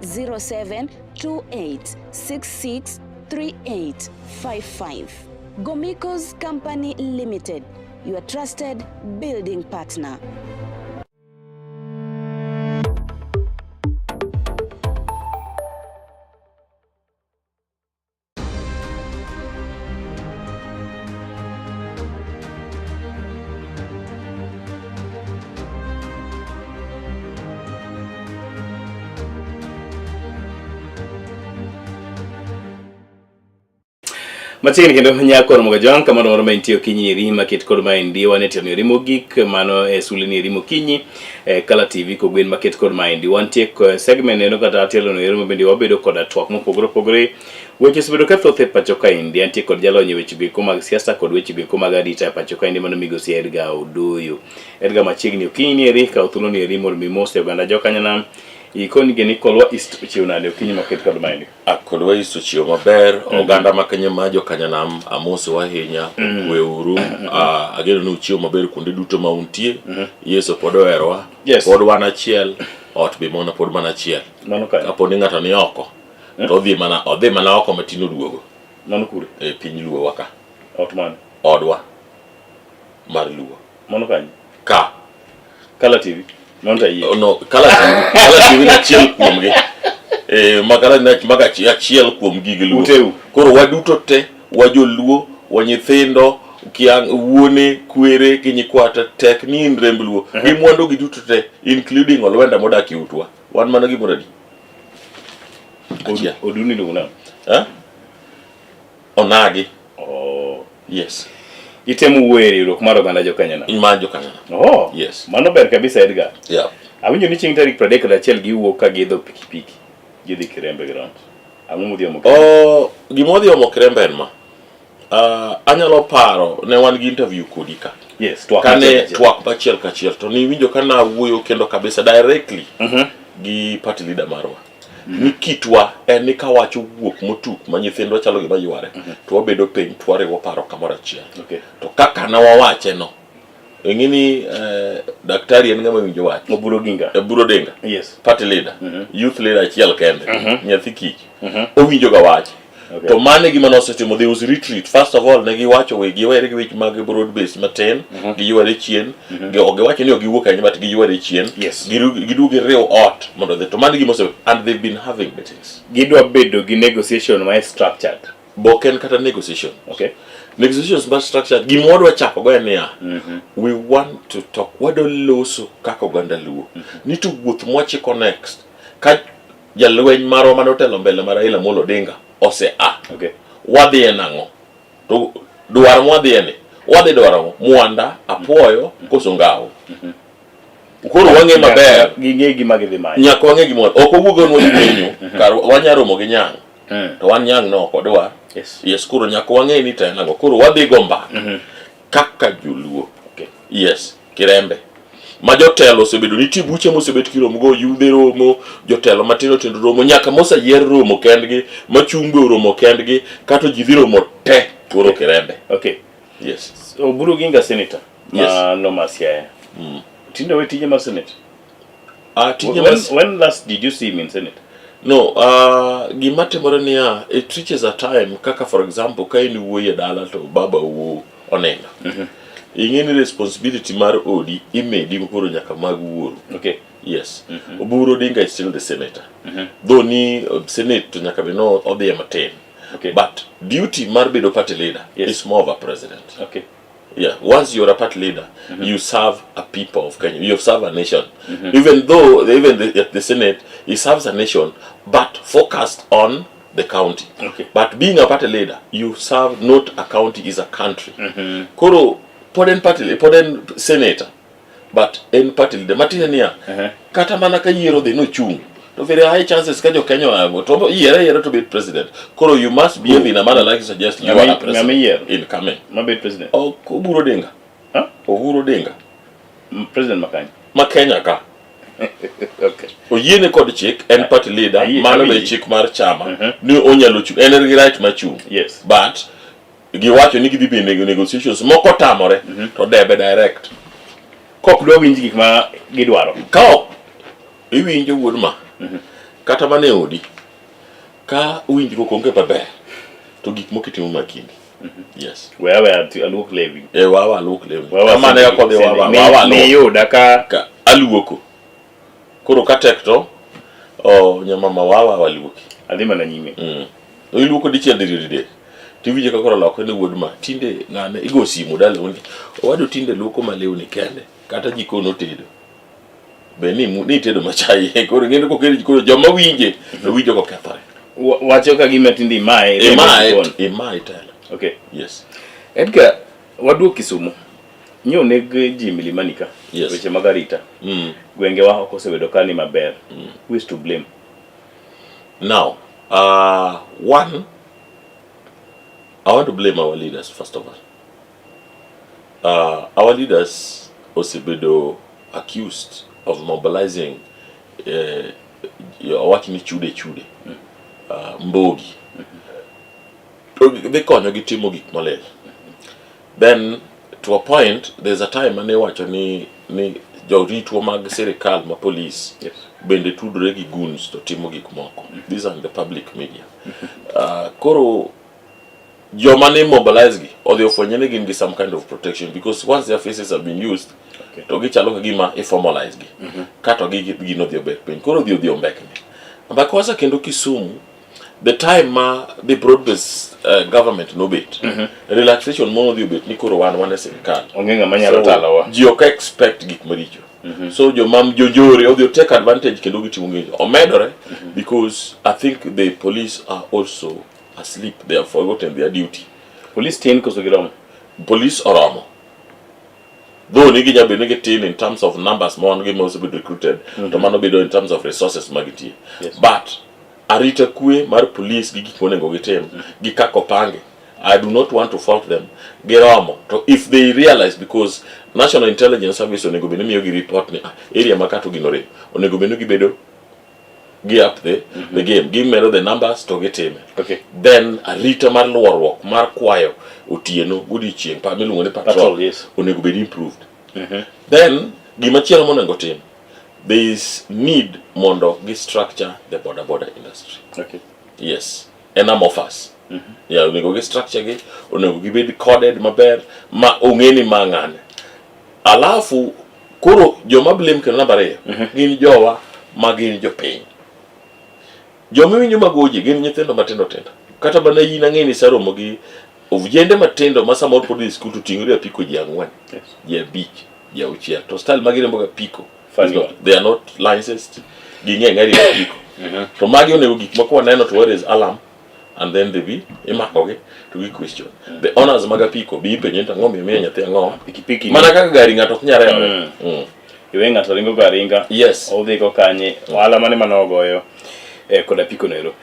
0728663855. Gomiko's Company Limited, your trusted building partner. Machiegni kendo nyako romo gajwang' kamoro moro ma intie okinyi eri maket kod maendi wan e tielo eri mogik mano e suleni eri mokinyi e Kala TV kogwen maket kod maendi wantie e segment eno kata tielo no ero ma bende wabedo koda twak mopogore opogore. Weche osebedo ka thoth e pacho kaendi antie kod jalony e weche goeko mag siasa kod weche goeko mag arita e pacho kaendi mano migosi Edgar Odoyo. Edgar machiegni okinyi ni eri kaw thuolo ni eri mondo mi mose oganda jokanyanam ikoni geni Kolwa East ochiew nade okinyi maket kod maendi. Kolwa East ochiew maber, oganda ma Kenya ma jokanyanam amosou ahinya, okweuru, ageno ni uchiew maber kuonde duto ma untie. Yesu pod oherowa, pod wan achiel, ot be mana pod mana achiel. Mano kanyo. Kapo ni ng'ato ni oko, to odhi mana oko matin oduogo. Mano kure? E piny Luo wa ka. Ot mane? Odwa mar Luo. Mano kanyo? Ka. Kala TV. Mano to ayie. Oh, no, Kala TV, Kala TV ni achiel kuomgi. Eh, ma Kala ni maga achiel kuom gig Luo. Uteu. Koro waduto te, wa joluo, wa nyithindo, kiang' wuone, kwere gi nyikwata tek ni in remb Luo. Gi mwandu gi duto te, including olwenda modak e utwa. Wan mano gimoro adi? Achiel. Oduni iluongo nang'o? Eh? Onagi. Oh. Yes. Itemo wuoyo e riwruok mar oganda jokanyanam. Mar jokanyanam. Oh. Yes. Mano ber kabisa Edgar. Yeah. Awinjo ni chieng' tarik 31 giwuok ka giidho pikipiki. Gidhi Kirembe ground. Ang'o modhi omo Kirembe? Oh, gima odhi omo Kirembe en ma. Anyalo paro ne wan gi interview kodi ka. Yes, twak Kane achiel kachiel. twak achiel kachiel to niwinjo ka nawuoyo kendo kabisa directly gi party leader marwa. Ni kitwa en ni ka wach owuok motuk ma nyithindwa chalo gima yware to wabedo piny to wariwo paro kamoro achiel. Okay. To kaka ne wawache no, ing'e ni daktari en ng'ama winjo wach. Oburu Oginga. Oburu Odinga. Yes. Party leader. Youth leader achiel kende. Nyathi kich. Owinjo ga wach. Okay. To mano e gima nosetimo, there was retreat. First of all, ne giwacho we giwere gi weche mag broad base matin, giywere chien, ok giwacho ni ok giwuok ahinya, but giywere chien. Yes. Giduogo giriw ot mondo odhi. To mano e gima ose, and they've been having meetings. Gidwa bedo gi negotiation ma structured. Bok en kata negotiation. Okay. Negotiations ma structured, gima wadwa chako go en niya, we want to talk, wadwa loso kaka oganda Luo. Ni to wuoth mwachiko next, ka jalweny marwa mane otelo mbele mar Raila Amolo Odinga ose a. Okay. Wadhiye nang'o? To dwaro mwadhiye ni, wadhi dwaro ang'o? Mwanda, apuoyo, koso ngawo? Koro wang'e maber. Ging'e gima gidhi manyo. Nyaka wang'e gima ok owuog wan wadhi kar wanya romo gi nyang'. To wan nyang' no ok wadwar. Yes. Yes, koro nyaka wang'e ni to en ang'o. Koro wadhi go mbaka kaka joluo. Okay. Yes, Kirembe. Ma jotelo osebedo nitie buche mosebet kiromo go, yudhe romo, jotelo matindo tindo romo, nyaka moseyier romo kendgi, machung' be oromo kendgi, kato ji dhi romo te koro Kirembe. Okay. Yes. Oburu Oginga senator Yes. ma Loma Siaya. Tinde owe tije mar senate. Tije When last did you see him in senate? No, gima timore niya, it reaches a time kaka for example ka in wuoyi e dala to baba wuo onindo. Ing'e ni responsibility mar odi imedi koro nyaka mag wuoru. Okay. Yes. Oburu Odinga is still the senator. Though ni senate to nyaka bed no odhiye matin. Okay. But duty mar bedo party leader Yes. is more of a president. Okay. Yeah, once you're a party leader, you serve a people of Kenya. You serve a nation. Even though even at the Senate, he serves a nation, but focused on the county. Okay. But being a party leader, you serve not a county, is a country. Koro pod en party, pod en senator, but en party leader. Matiende niya, kata mana ka yiero dhi nochung', to very high chances ka jo Kenya oango to yiere yiere to bed president. Koro you must behave in a manner like you suggest you are a president. Ng'ama iyiero? Incoming. Mabed president. Ok Oburu Odinga. Huh? Uhuru Odinga. President makanyo. Ma Kenya ka. Okay. Oyiene kod chik, en party leader, mano be chik mar chama, ni onyalo chung', en gi right mar chung'. Yes. But giwacho ni gidhi bedo negotiations moko tamore to debe direct. Kok dwa winj gik ma gidwaro. Ka ok iwinjo wuod ma. Kata mana e odi, ka winjruok onge maber, to gik moko itimo makindi. Yes. We awe aluok lewni. E wawa aluok lewni. Wawa Kamano e kaka odhi wawa, wawa aluok. Niyuda ka Ka aluoko. Koro ka tek to o nyamama wawa waluoki. Adhi mana nyime. To iluoko dichiel diriyo didek. Tiwinjo ka koro olokre ne wuod ma tinde ng'ane igo simu dala wuon owadu tinde luoko ma lewni kende kata jikon otedo. Be ni ni itedo machai koro ing'e ni kokelo jikon joma winje to winjo kokethore. Wacho ka gima tinde imaye. Imaye imaye telo. Okay. Yes. Edgar, waduok Kisumu. Nyo oneg ji Milimani ka. Yes. Weche mag arita. Gwengewa ok osebedo ka ni maber. Who is to blame? Now, one, I want to blame our leaders first of all. Our leaders osebedo accused of mobilizing awach ni chude chude mbogi to dhi konyogi timo gik molil. Then to a point there's a time mane iwacho ni joritwa mag sirikal ma police bende tudore gi goons to timo gik moko. These are in the public media. Koro joma ne mobilize gi odhi ofwenyo ni gin gi some kind of protection because once their faces have been used to gichalo ka gima i formalize gi kato gi gino odhi obet piny koro odhi ombekni. Makosa kendo Kisumu the time ma the broad based government nobet relaxation moro odhi obet ni koro wan e sirikal Onge ng'ama nyalo talowa. ji ok expect gik maricho so joma jonjore odhi take advantage kendo gitimo gik omedore because I think the police are also asleep, they have forgotten their duty. Police tin koso giromo? Police oromo though ni ginya bedo ni gitin in terms of numbers ma wan gi ma osebedo recruited to mano bedo in terms of resources ma gitie but arita kwe mar police gi gik monego gitim gi kaka opange I do not want to fault them giromo to if they realize because National Intelligence Service onego bed ni miyogi report ni area ma kato gino rem onego bed ni gibedo gi up the game gimedo the numbers to gitime then arita mar luoruok mar kwayo otieno godiochieng' pa miluongo ni patrol, Patrol, yes. onego bed improved then gimachielo monego tim there is need mondo gi structure the boda boda industry yes en amorphous yeah, onego gi structure gi onego gibed coded maber ma ong'e ni ma ng'ane alafu koro joma blame kendo namba ariyo gin jowa ma gin jopiny joma iwinjo magoji gin nyithindo matindo tindo kata mana in ang'e ni saromo gi ojende matindo ma samoro pod dhi skul to ting'ore apiko ji ang'wen ji abich ji auchiel to style ma giriembo ga apiko Funny is not, they are not licensed ging'e ng'a riembo apiko to magi onego gik moko waneno to where is alarm and then they be imakogi to gi question the owners mag apiko bi ipenje ni ang'o miyo imiyo nyathi ang'o Pikipiki mana kaka gari ng'ato ok nyal rewore Iwe ng'ato ringo go aringa. Yes. Odhi go kanye. Ohala mane mane ogoyo kod apiko noero.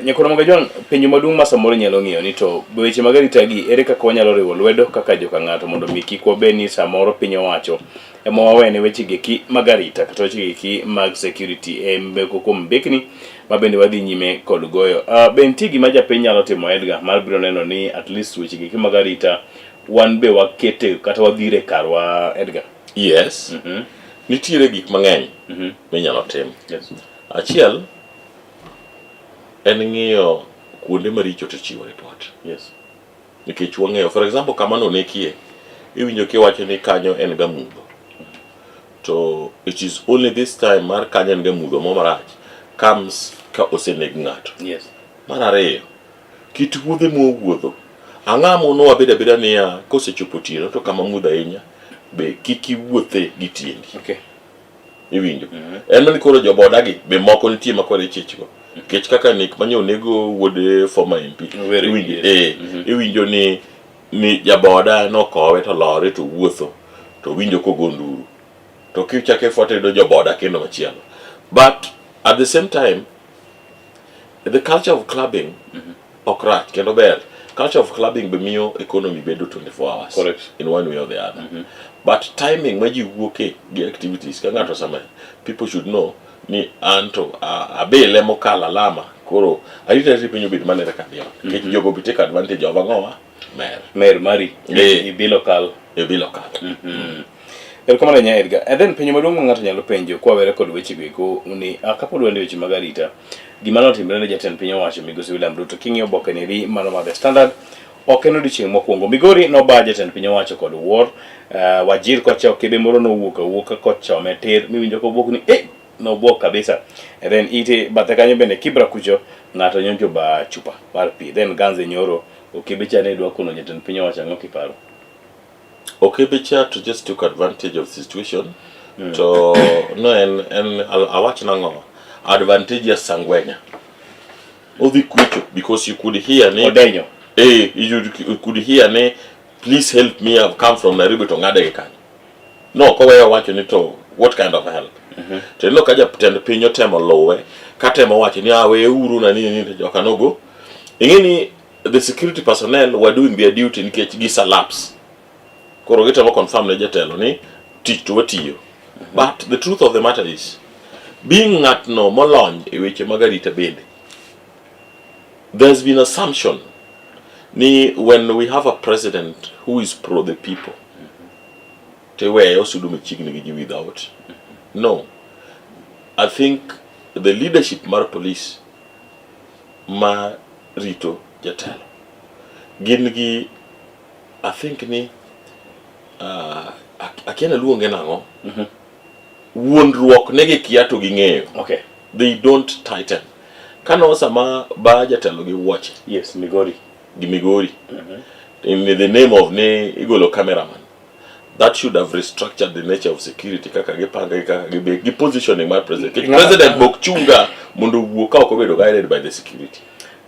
Nyakoro Mogajwang', penjo maduong' ma samoro inyalo ng'iyo ni to weche mag arita gi ere kaka wanyalo riwo lwedo kaka joka ng'ato mondo mi kik wabed ni samoro piny owacho ema wawene weche geki mag arita kata weche geki mag security e meko kuom mbekni ma bende wadhi nyime kod goyo. Be nitie gima japiny nyalo timo Edgar mar biro neno ni at least weche geki mag arita wan be wakete kata wadhire karwa Edgar? Yes. Nitiere gik mang'eny minyalo tim. Achiel en ng'iyo kuonde maricho to chiwo report. Nikech wang'eyo, for example, kama nonekie, iwinjo kiwacho ni kanyo en ga mudho. To it is only this time mar kanyo en ga mudho mo marach comes ka oseneg ng'ato. Mar ariyo, kit wuodhe mwawuotho, ang'o mono wabed abeda niya kosechopo otieno to kama mudho ahinya be kik iwuothe gi tiendi. Iwinjo? En mana ni koro joboda gi be moko nitie ma koro ichich go. Nikech kaka nek manyo onego wuod former MP. Iwinjo, iwinjo ni jaboda nokowe to lore to wuotho to winjo kogo nduru. To kichako ifuate yudo joboda kendo machielo. But at the same time the culture of clubbing ok rach kendo ber. Culture of clubbing be miyo economy bedo 24 hours. In one way or the other. But timing ma ji wuoke gi activities ka ng'ato osemer, people should know ni anto abele mokalo alama koro arita arita piny obed maler ka diel. Nikech jogo be take advantage of ang'owa? Mer. Mer mari. Ibilo kal. Ibilo kal. Erokamano ahinya Edgar. And then penjo maduong' ma ng'ato nyalo penjo kwawere kod weche go eko ni ah, kapod wan e weche mag arita, gima notimre ne jatend piny owacho migosi William Ruto king'iyo oboke neri mano mar The Standard ok en odiochieng' mokwongo. Migori noba jatend piny owacho kod wuor Wajir kocha okebe moro nowuok awuoka kochome tir miwinjo kobwok ni eh nobwok kabisa. And then ite bathe kanyo bende Kibra kucho ng'ato nyonjo ba chupa mar pi. Then Ganze nyoro okebe cha ne dwa kono jatend piny owacho ang'o kiparo? Okebe cha to just took advantage of the situation. To no en en awach nang'o advantageous sangwenya. Odhi kwecho because you could hear ni Odenyo. Eh, you could hear ni please help me I've come from Nairobi to ng'ade gi kanyo. No, koweyo wacho ni to what kind of help? To ineno ka jatend piny otemo luwe katemo wacho ni ah we uru na nini nini to joka nogo. Ing'e ni the security personnel were doing their duty nikech gisa lapse. Koro gitemo confirm ne jatelo ni tich to watiyo. But the truth of the matter is being ng'atno molony e weche mag arita bende there's been assumption ni when we have a president who is pro the people to iweye osudo machiegni gi ji without no I think the leadership mar police ma rito jatelo gin gi I think ni akia naluonge nang'o wuondruok ne gikia to ging'eyo they don't tighten kano sama ba jatelo gi wuoche Yes, Migori. gi Migori in the name of ni igolo cameraman that should have restructured the nature of security kaka gipange kaka gibe gi positioning mar president Nikech president bok chunga mondo owuo ka ok obedo guided by the security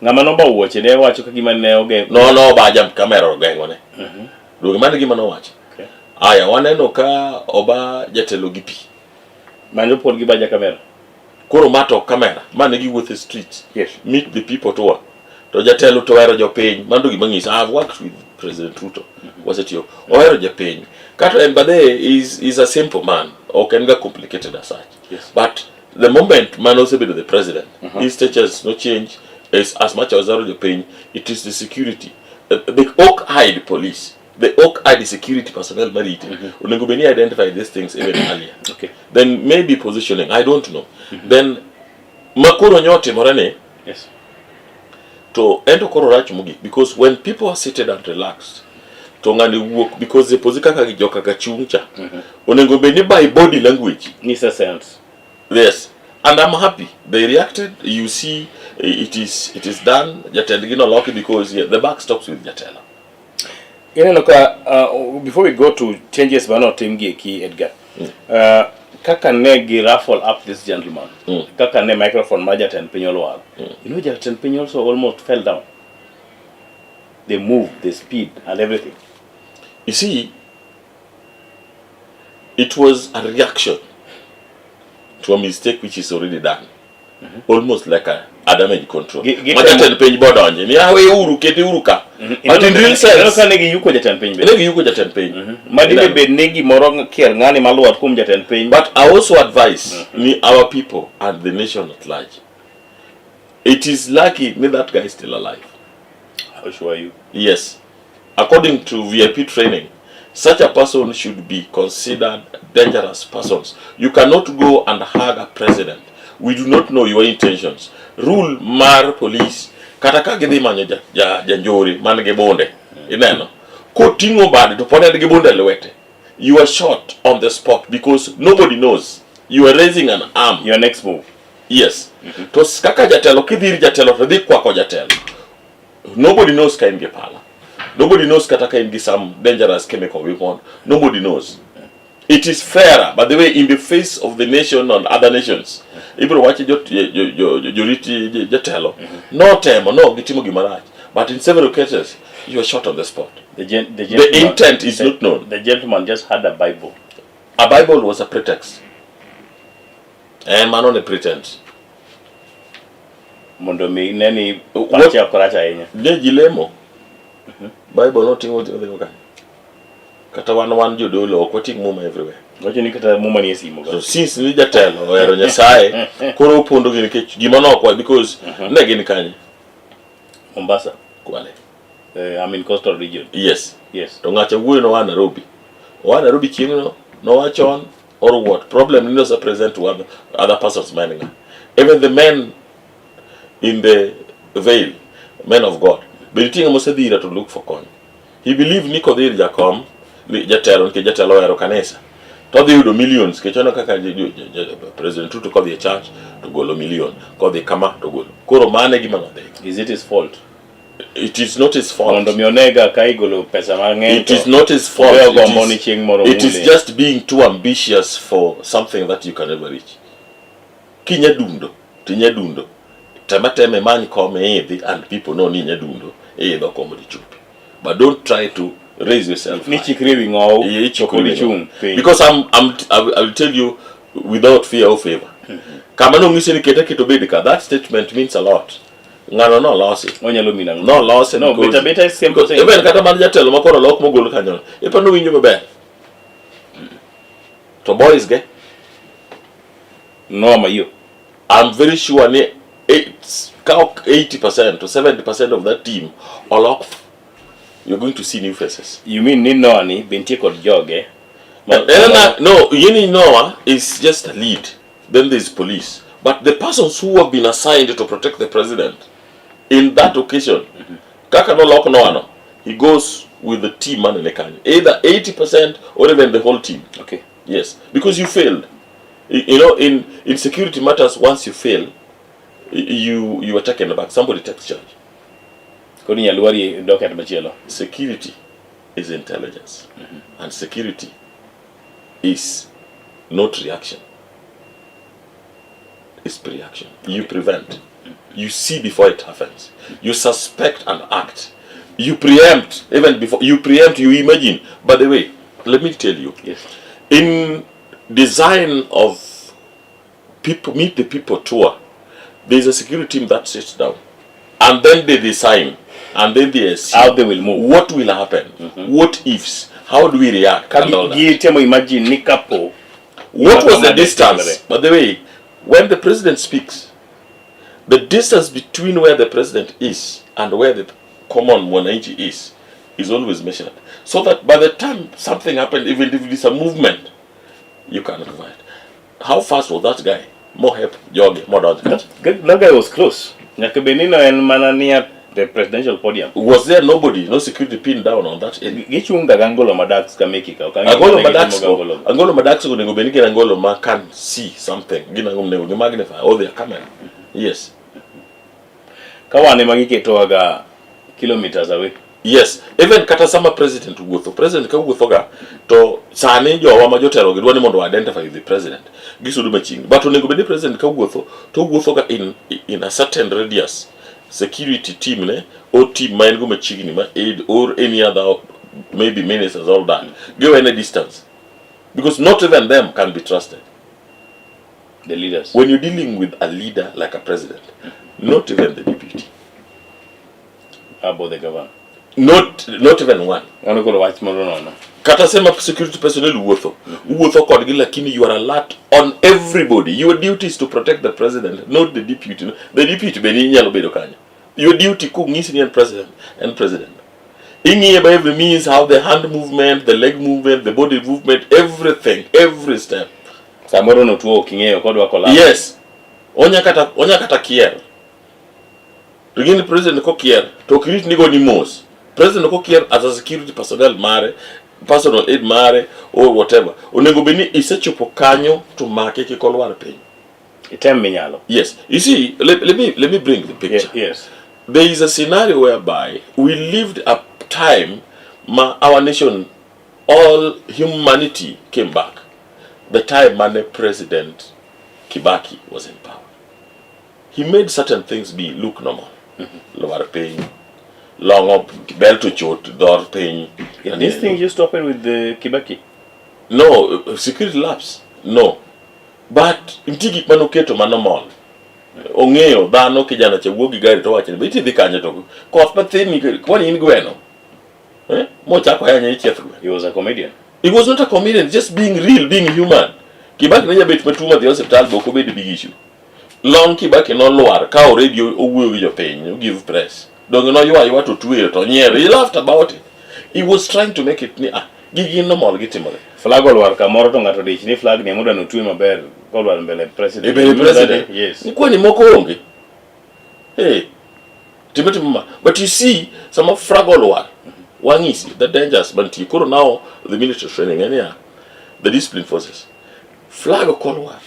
Ng'ama noba wuoche ne wacho ka gima ne oge no no obaja kamera ogeng'one Duoge mano gima nowacho Okay. aya waneno ka oba jatelo gi pi Mano pod gi baja kamera. koro ma to kamera ma ne giwuotho e street Yes. meet the people tour to jatelo to ohero jopiny mano gima ng'isa I've worked with President Ruto wasetiyo ohero jopiny kata en badhe is a simple man ok en ga complicated as such Yes. but the moment man osebedo the president his statures no change as much as ohero jopiny it is the security the oak-eyed police the oak-eyed security personnel marite onego bed ni identify these things even earlier Okay. then maybe positioning I don't know then makoro nyotimore ni Yes. to ento koro rach mogik because when people are seated and relaxed to ng'ani wuok because suppose kaka joka ga chung' cha onego bed ni by body language Nyisa sense. yes and I'm happy they reacted you see it is done jatendgi noloki because yeah, the buck stops with jatelo Ineno ka before we go to changes mane otim gi eki Edgar. Kaka ne gi raffle up this gentleman. Kaka ne microphone mar jatend piny olwar. You know jatend piny also almost fell down. The move, the speed and everything. You see, it was a reaction to a mistake which is already done. Almost like a damage control. Ma jatend piny bodonje ni awe uru kete uru ka. But in real Ineno sense, ka ne giyuko jatend piny bende. ne giyuko jatend piny. Ma dine bed ni gimoro kier ng'ani malwar kuom jatend piny. But I also advise ni our people and the nation at large. It is lucky ni that guy is still alive. How sure are you? Yes. According to VIP training, such a person should be considered dangerous persons. You cannot go and hug a president. We do not know your intentions. Rule mar police, kata ka gidhi manyo janjore man gi bunde, ineno, koting'o bade to pod en gi bunde e lwete. You are shot on the spot because nobody knows. You are raising an arm. Your next move. Yes. To kaka jatelo kidhi ir jatelo to dhi kwako jatelo. Nobody knows ka in gi pala. Nobody knows kata ka in gi some dangerous chemical weapon. Nobody knows. It is fairer, by the way, in the face of the nation and other nations. Ibiro wacho joriti jatelo. Notemo, no, gitimo gima rach. But in several cases, you are shot on the spot. The The gentleman, intent is not known. The gentleman just had a Bible. A Bible was a pretext. En mano ne pretense. Mondo mi ne ni pache ok rach ahinya. Ne ji lemo. Bible noting'o odhigo kanyo. Kata wan jodolo ok wating' muma everywhere. Wacho ni kata muma nie simu So since ni jatelo ohero Nyasaye, koro opondo gi nikech gima nokwa because ne gin kanye? Mombasa. Kwale. I mean coastal region. Yes. Yes. To ng'acha wuoyo no oa Nairobi. Oa Nairobi chieng'no Nowachon or what? Problem ni ose present to other persons man ng'a. Even the men in the veil, men of God. Be nitie ng'ama osedhi ira to look for kony. He believe ni kodhi ir jakom, ni jatelo nikech jatelo ohero kanisa. To odhi yudo millions nikech oneno kaka President Ruto kodhi e church to golo million, kodhi kama to golo. Koro mano e gima nodhi. Is it his fault? It is not his fault. Mondo mi onega ka igolo pesa mang'eny. It is not his fault. Owe gombo ni chieng' moro It is mule. just being too ambitious for something that you can never reach. Kinya dundo, to inya dundo. Tema tema imany kom iidhi and people know ni inya dundo, iidho kom mondo ichopi. But don't try to raise yourself Ni high. chikri ewi ng'owu Yeah, to pod ichung' piny. Because I will tell you without fear or favor. Kama nong'isi ni keta keto bed ka, that statement means a lot. Ng'ano nolosi. Onyalo mina ang'o? Nolose No, because- beta beta is simple because thing. Even kata mar jatelo ma koro olok mogol kanyo, ipa nowinjo maber. To boys ge, Noa mayo. I'm very sure ni ka ok 80% to 70% of that team olok, you're going to see new faces. You mean ni Noah ni be nitie kod joge? No, Yeni Noah is just a lead. Then there's police. But the persons who have been assigned to protect the president in that occasion, kaka nolok Noah no, he goes with the team manene kanyo. Either 80% or even the whole team. Okay. Yes, because you failed. You know, in security matters, once you fail, you are taken back. Somebody takes charge. Koro inyalo lwari docket machielo. Security is intelligence, and security is not reaction. It's pre-action. You prevent. You see before it happens. You suspect and act. You preempt even before you preempt. You imagine. By the way, let me tell you. Yes. In design of people meet the people tour, there's a security team that sits down, and then they design, and then they assume How they will move. what will happen, what ifs, how do we react, Ka and all that. gitemo imagine ni kapo What was the Kamano distance? timore. By the way, when the president speaks, the distance between where the president is and where the common mwananchi is always measured. So that by the time something happened, even if it is a movement, you can provide. How fast was that guy? More help, joge, more dodge. That guy was close. Nyaka bed ni no en mana near the presidential podium. Was there nobody, no security pinned down on that area? Gichung' ga gangolo madax ka meki ka. Ok ang'eyo Angolo gima ne madax gitimo go, gangolo go. angolo madax go onego bed ni gin angolo ma can see something. Gin angolo onego gi magnify or their camera. Yes. Ka wan ema giketowa ga kilometers away. Yes, even kata sama president wuotho, president ka wuotho ga to sani jowa ma jotelo gi dwa ni mondo identify with the president. Gisudo machiegni. But onego bed ni president ka wuotho to wuotho ga in a certain radius. Security team ne or team ma en go machiegni ma aid or any other maybe ministers, all that. Giwene distance. Because not even them can be trusted. The leaders. When you're dealing with a leader like a president, not even the deputy, How about the governor? Not even one. Mano koro wach moro nono. Kata sema security personnel wuotho, wuotho kodgi, lakini you are alert on everybody. Your duty is to protect the president, not the deputy. The deputy be inyalo bedo kanyo. Your duty kung'isi ni en president, en president. Ing'iye by every means, how the hand movement, the leg movement, the body movement, everything, every step. Samoro notuo ok ing'eyo kodwa kolal. Yes. Onya kata kier. To gini president kokier to ok rit ni goni mos. President kokier as a security personnel mare, personal aid mare or whatever. Onego bed ni isechopo kanyo to make kik olwar piny. Item minyalo. Yes. You see, let me bring the picture. Yes. There is a scenario whereby we lived a time ma our nation, all humanity came back. The time mane President Kibaki was in power. He made certain things be look normal. Lwar piny, long'o belt ochot, dhor piny. This thing used to happen with the Kibaki. No, security lapse. No. But nitie gik manoketo ma normal. Ong'eyo dhano kijana cha wuok gi gari to wacho ni be idhi kanye to koth mathin ni kwani in gweno. Eh? Mochako yanye ni chieth gweno. He was a comedian. He was not a comedian, just being real, being human. Kibaki ne nyabet matuo madhi e osiptal be ok obed big issue. Long Kibaki nolwar ka already owuoyo gi jopiny, o give press. Donge noywa ywa to tweyo to nyiero. He laughed about it. He was trying to make it ni ah, Gigi normal gitimore. Flag olwar kamoro to ng'ato dich ni flag ni emodwa notwe maber kolwar mbele president. E mbele president. Yes. Ni moko onge. Hey. Time time ma. But you see, sama flag olwar, wang'isi the dangers mantie. Koro now the military training en ya the discipline forces. Flag ok olwar.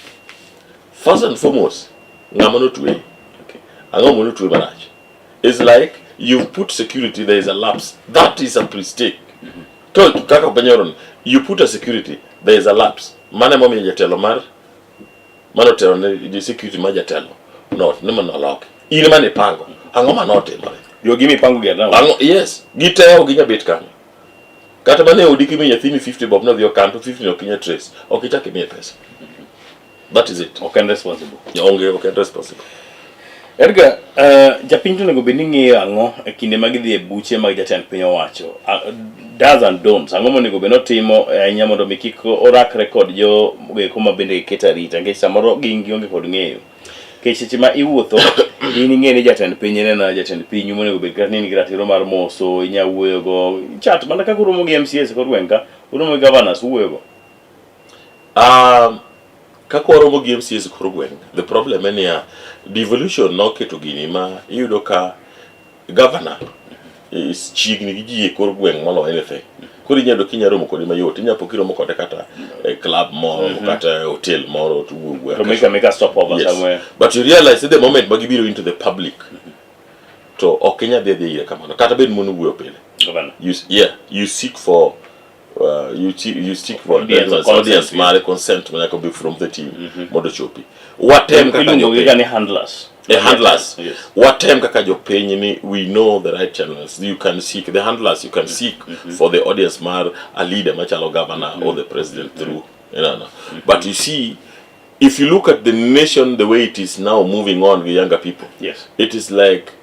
First and foremost, ng'ama notwe. Okay. Ang'o monotwe marach? It's like you've put security, there is a lapse. That is a mistake. To kaka penyoron, you put a security, there is a lapse. Mano emomiyo jatelo mar mano telo ne security mar jatelo not ni mondo oloki. In mane ipango. Ang'o mane otimore? Jogi mipango gi now. Ang'o yes, gite ok ginya bet kanyo. Kata mane odi kimiyo nyathini 50 bob nodhi okan to 50 no ok inya trace. Ok ichak imiye pesa. That is it. Ok en responsible. Onge ok en responsible. Edgar, japiny to onego bed ni ng'iyo ang'o e kinde ma gidhi e buche mag jatend piny owacho? Does and don'ts, ang'o monego bed ni otimo ahinya mondo mi kik orakre kod jo eko ma bende keto arita nikech samoro gin gionge kod ng'eyo. Nikech seche ma iwuotho, in ing'e ni jatend piny en ena jatend pinyu monego bed kata ni in gi ratiro mar moso, inya wuoyogo, chat mana kaka uromo gi MCAs e kor gweng' ka, uromo gi governors uwuoyogo. Kaka waromo gi MCAs e kor gweng', the problem en niya, devolution noketo gini ma iyudo ka governor is chiegni gi ji e kor gweng' moloyo anything. Koro inyalo yudo kinya romo kode mayot, inya po kiromo kode kata e club moro, kata e hotel moro to uwuoyo wuoya. To make a stopover somewhere. But you realize that the moment ma gibiro into the public, to ok inyal dhi adhiya ire kamano, kata bed mon wuoyo pile. Governor. You, yeah, you seek for you seek for Audience or consent, audience mare consent manyaka be from the team mondo chopi. Watem kaka Iluongo gi jopiny. ga ni handlers. The handlers. Yes. Watem kaka jopiny ni we know the right channels. You can seek the handlers, you can seek for the audience mar a leader machalo governor or the president through. No. But you see, if you look at the nation the way it is now moving on with younger people, it is like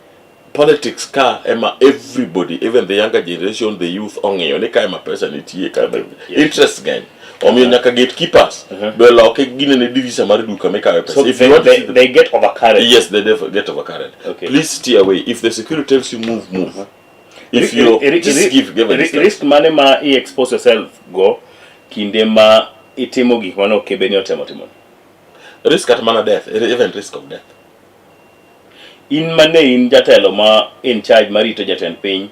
politics ka ema everybody, even the younger generation, the youth ong'eyo ni ka ema pesa nitie, ka ema interest ng'eny. Omiyo nyaka gatekeepers be loke ginene dirisa mar duka mikawe pesa. So If they, you want to they, see the they get overcarried. Yes, they get overcarried. Please stay away. If the security tells you move, move. If you just give a distance. Risk mane ma i expose yourself go kinde ma itimo gik mane ok bed ni otemo timo. Risk kata mana death, even risk of death. In mane in jatelo ma in charge marito jatend piny,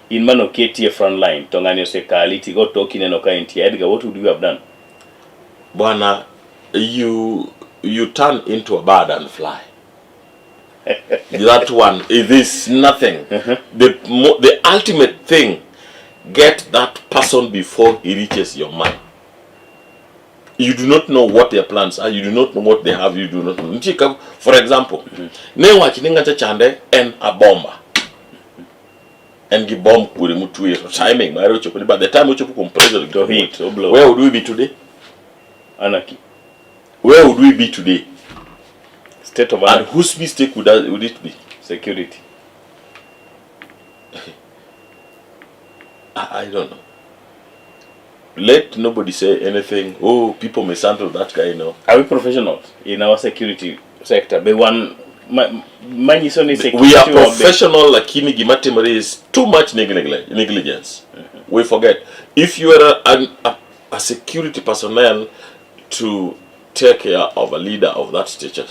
in mane oketi e front line to ng'ani osekali tigo toki neno ka entie. Edgar, what would you have done? Bwana, you turn into a bird and fly. That one, it is nothing. The ultimate thing, get that person before he reaches your mind. You do not know what their plans are. You do not know what they have. You do not know. Nitie for example, ne wach ni ng'acha chande en a bomber. En gi bomb kure motwe to timing mare ochopo ni by the time ochopo kuom president To hit, o blow. Where would we be today? Anarchy. Where would we be today? State of And anarchy. whose mistake would it be? Security. I don't know. Let nobody say anything. Oh, people mishandle that guy. No. Are we professionals in our security sector? Be one manyiso ni security We are wa be- professional, lakini gima timore is too much negligence. We forget. If you are a security personnel to take care of a leader of that stature,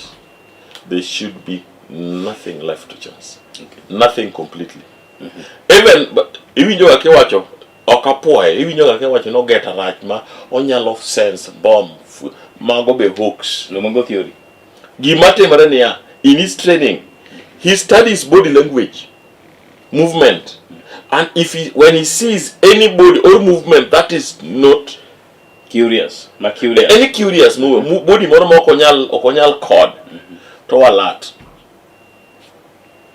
there should be nothing left to chance. Nothing completely. Even but iwinjo ga kiwacho ok apuoye, iwinjo ga kiwacho ni ogeta rach ma onyalo sense bomb mago be hoax. Lumongo theory. Gima timore niya, in his training, he studies body language, movement, and when he sees anybody or movement that is not Curious, ma curious. Any curious movement, body moro ma ok onyal code, to alert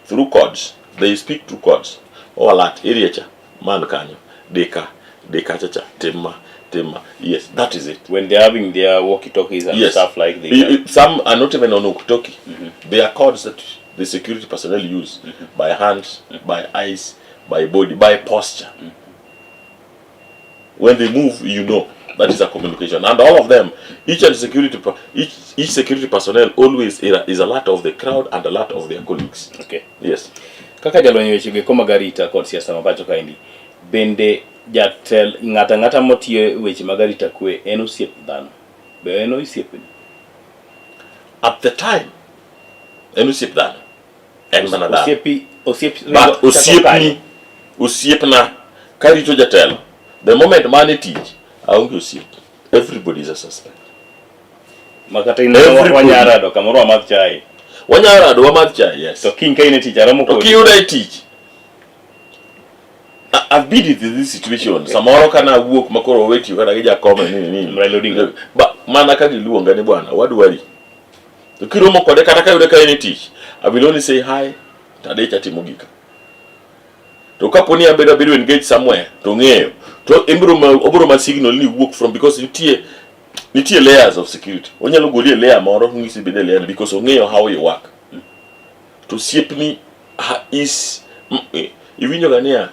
through codes. They speak through codes. O alert area cha man kanyo dika dika cha cha timma timma. Yes, that is it. When they're having their walkie-talkies and stuff like that. Some are not even on walkie-talkie. They are codes that the security personnel use by hands, by eyes, by body, by posture. When they move, you know that is a communication. And all of them, each and security, each, each security personnel always is alert of the crowd and alert of their colleagues. Yes. Kaka jalony weche go eko mag arita kod siasa ma pacho kaendi, bende Jatel ng'ata ng'ata motiyo e weche mag arita kwe en osiep dhano. Be en osiepni? At the time en osiep dhano. En mana dhano. Osiepi osiep But osiepni osiepna karito jatelo the moment man e tich aonge osiep. Everybody is a suspect. Makata in Everybody. wanyarado kamoro wamadh chai. Wanyarado wamadh chai, yes. To kiny ka in e tich aromo To kodi. kiyuda e tich I've been in this situation. Samoro kana awuok ma koro owe tiyo kata gi jakome nini nini. Raila Odinga. Ba, mana ka giluonga ni bwana, wadwari. To kiromo kode kata ka yude ka en e tich, I will only say hi, to adich atimo gika. To kapo ni abedo abedo engaged somewhere, to ong'eyo. To ibiro ma obiro ma signal ni wuok from because nitie nitie layers of security. Onyalo goli e layer moro, onyisi bed e layer ni because ong'eyo how you work. To osiepni ha, is iwinjo ga niya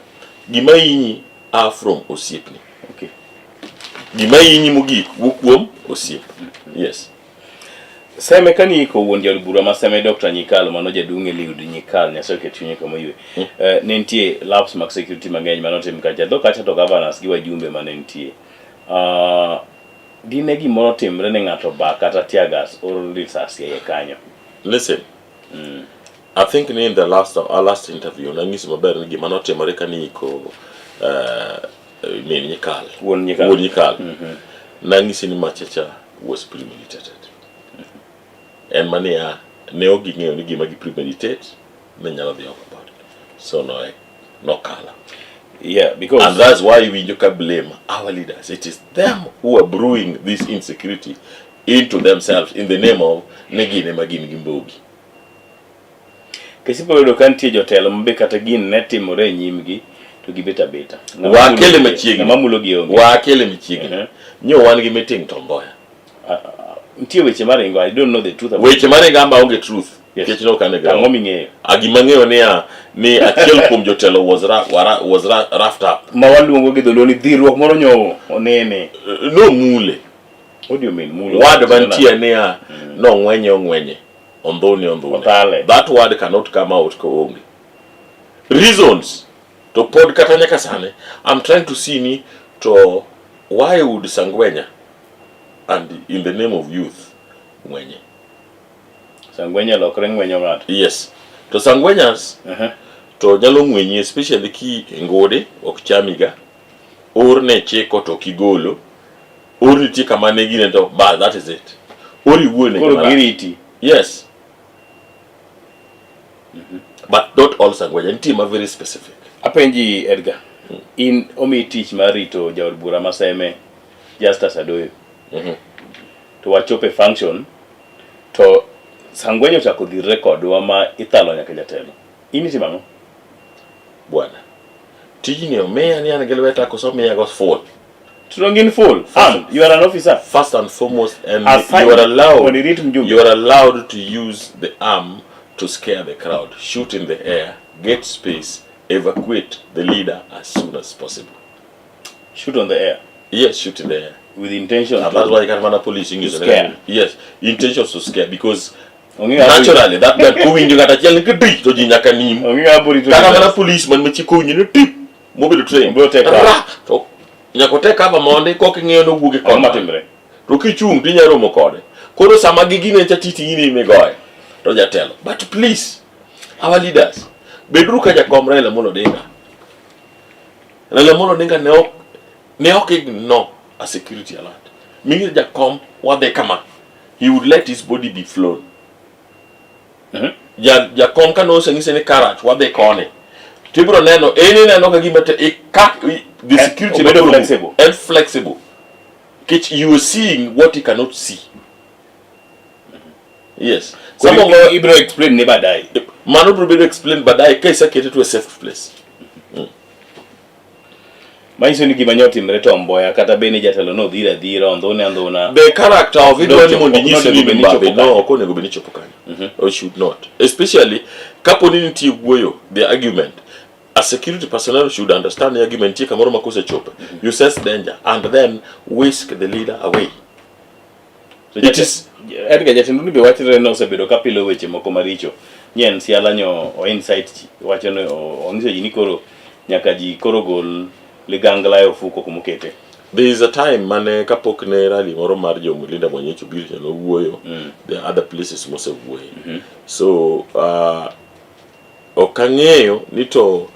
gima hinyi a from osiepni. Okay. Gima hinyi mogik wuok kuom osiep. Yes. Seme kani iko wuon jaod bura ma Seme Dr. Nyikal mano jaduong' Eliud Nyikal Nyasaye oket chunye kama oywe. Ne nitie lapse mag security mang'eny mane otim kacha. Dho kacha to governors gi wajumbe mane nitie. Dine gimoro timre ne ng'ato ba kata tear gas or risasi e iye kanyo. Listen. I think ni in the last our last interview nang'isi maber ni gima notimore kane iko min Nyikal. Wuon Nyikal. Wuon Nyikal. Nang'isi ni machacha was premeditated. En maniya ne ok ging'eyo ni gima gi premeditate ne nyalo dhi overboard. So no nokala. Yeah, because And that's why iwinjo ka blame our leaders. It is them who are brewing this insecurity into themselves in the name of ni gin ema gin gi mbogi. Kesipo yudo ka nitie jotelo mabe kata gin ne timore e nyimgi to gibet abeta. Ng'ama Wakele mulo- machiegni. Ng'ama mulo gi onge. Wakele machiegni. Nyo wan gi meeting Tom Mboya. Nitie weche maringo, I don't know the truth about Weche maringo amba onge truth. Yes. Nikech ne ok an e Ang'o ground. ming'eyo? A gima ang'eyo niya ni achiel kuom jotelo was ra, wara, was ra, roughed up. Ma waluongo gi dholuo ni dhirruok moro nyo onene. Nomule. What do you mean? Mulo. Word mantie niya nong'wenye ong'wenye. Ondhune ondhune. Othale. That word cannot come out koonge. Reasons to pod kata nyaka sani I'm trying to see ni to why would Sangwenya and in the name of youth ng'wenye. Sangwenya lokre ng'wenyo ng'ato. Yes. To Sangwenyas to nyalo ng'wenyi especially ki ngode ok chamiga. Or ne chiko to kigolo. Or nitie kama ne gine to ba that is it. Or iwuo ne Koro gima rach. giriti. Yes. But not all Sangwenya. Nitie ma very specific. Apenji Edgar. In omi tich mar rito jaod bura ma Seme Justus Adoyo. To wachopo e function to Sangwenya ochako dhirre kodwa ma ithalo nyaka jatelo. In itimo ang'o? Bwana. Tijni omiya ni an gi lweta koso omiya go full. To dong in full. Armed. You are an officer. First and foremost, and Assigned you are allowed mondo irit mjumbe. you are allowed to use the arm to scare the crowd, shoot in the air, get space, evacuate the leader as soon as possible. Shoot on the air Yes, shoot in the air. with intention. And that's why kata mana police ingiso To scare. Yes, intention to scare because Onge ng'ama naturally that guy kowinjo ng'at achiel ni kidi to ji nyaka nim. Onge ng'ama borito. Kata mana police man machi kowinjo ni tip mobedo train. Obiro take cover. Ra! To nyaka otek cover mondi kok ing'iyo nowuok e Ang'o kona. matimre? To kichung' to inyalo romo kode. Koro sama gigine cha titi in imigoye to jatelo. But please, our leaders, beduru ka jakom Raila Amolo Odinga. Raila Amolo Odinga ne ok ignore a security alert. Ming'e jakom wadhi kama. He would let his body be flown. Jakom ka noseng'ise ni karach wadhi koni. To ibiro neno, en ineno ka gima te, i, ka, i, the security obedo makoro- flexible. En flexible. Nikech you are seeing what he cannot see. Yes. Koro Sama ibiro explain ne baadaye. Mano biro bedo explain baadaye ka isekete to a safe place. Manyiso ni gima nyo timre Tom Mboya kata bed ni jatelo no dhira dhira ondhune andhuna. The character of it Nochopo- dwani mondo ok inyis onego ni bed ni mbabe chopo no kanyo. ok onego bed ni chopo kanyo. Or should not. Especially kapo ni nitie wuoyo the argument a security personnel should understand the argument nitie kamoro ma kosechopo you sense danger and then whisk the leader away. To It is Edgar jatend uni be wachore ni osebedo ka pilo weche moko maricho. Ni en siala nyo o insight ji wacho ni ong'iso ji ni koro nyaka ji koro gol ligangla e ofuko kumokete. There is a time mane kapok ne rally moro mar jo Linda Mwanyecho biro to nowuoyo. There are other places mosewuoye. So ok ang'eyo ni to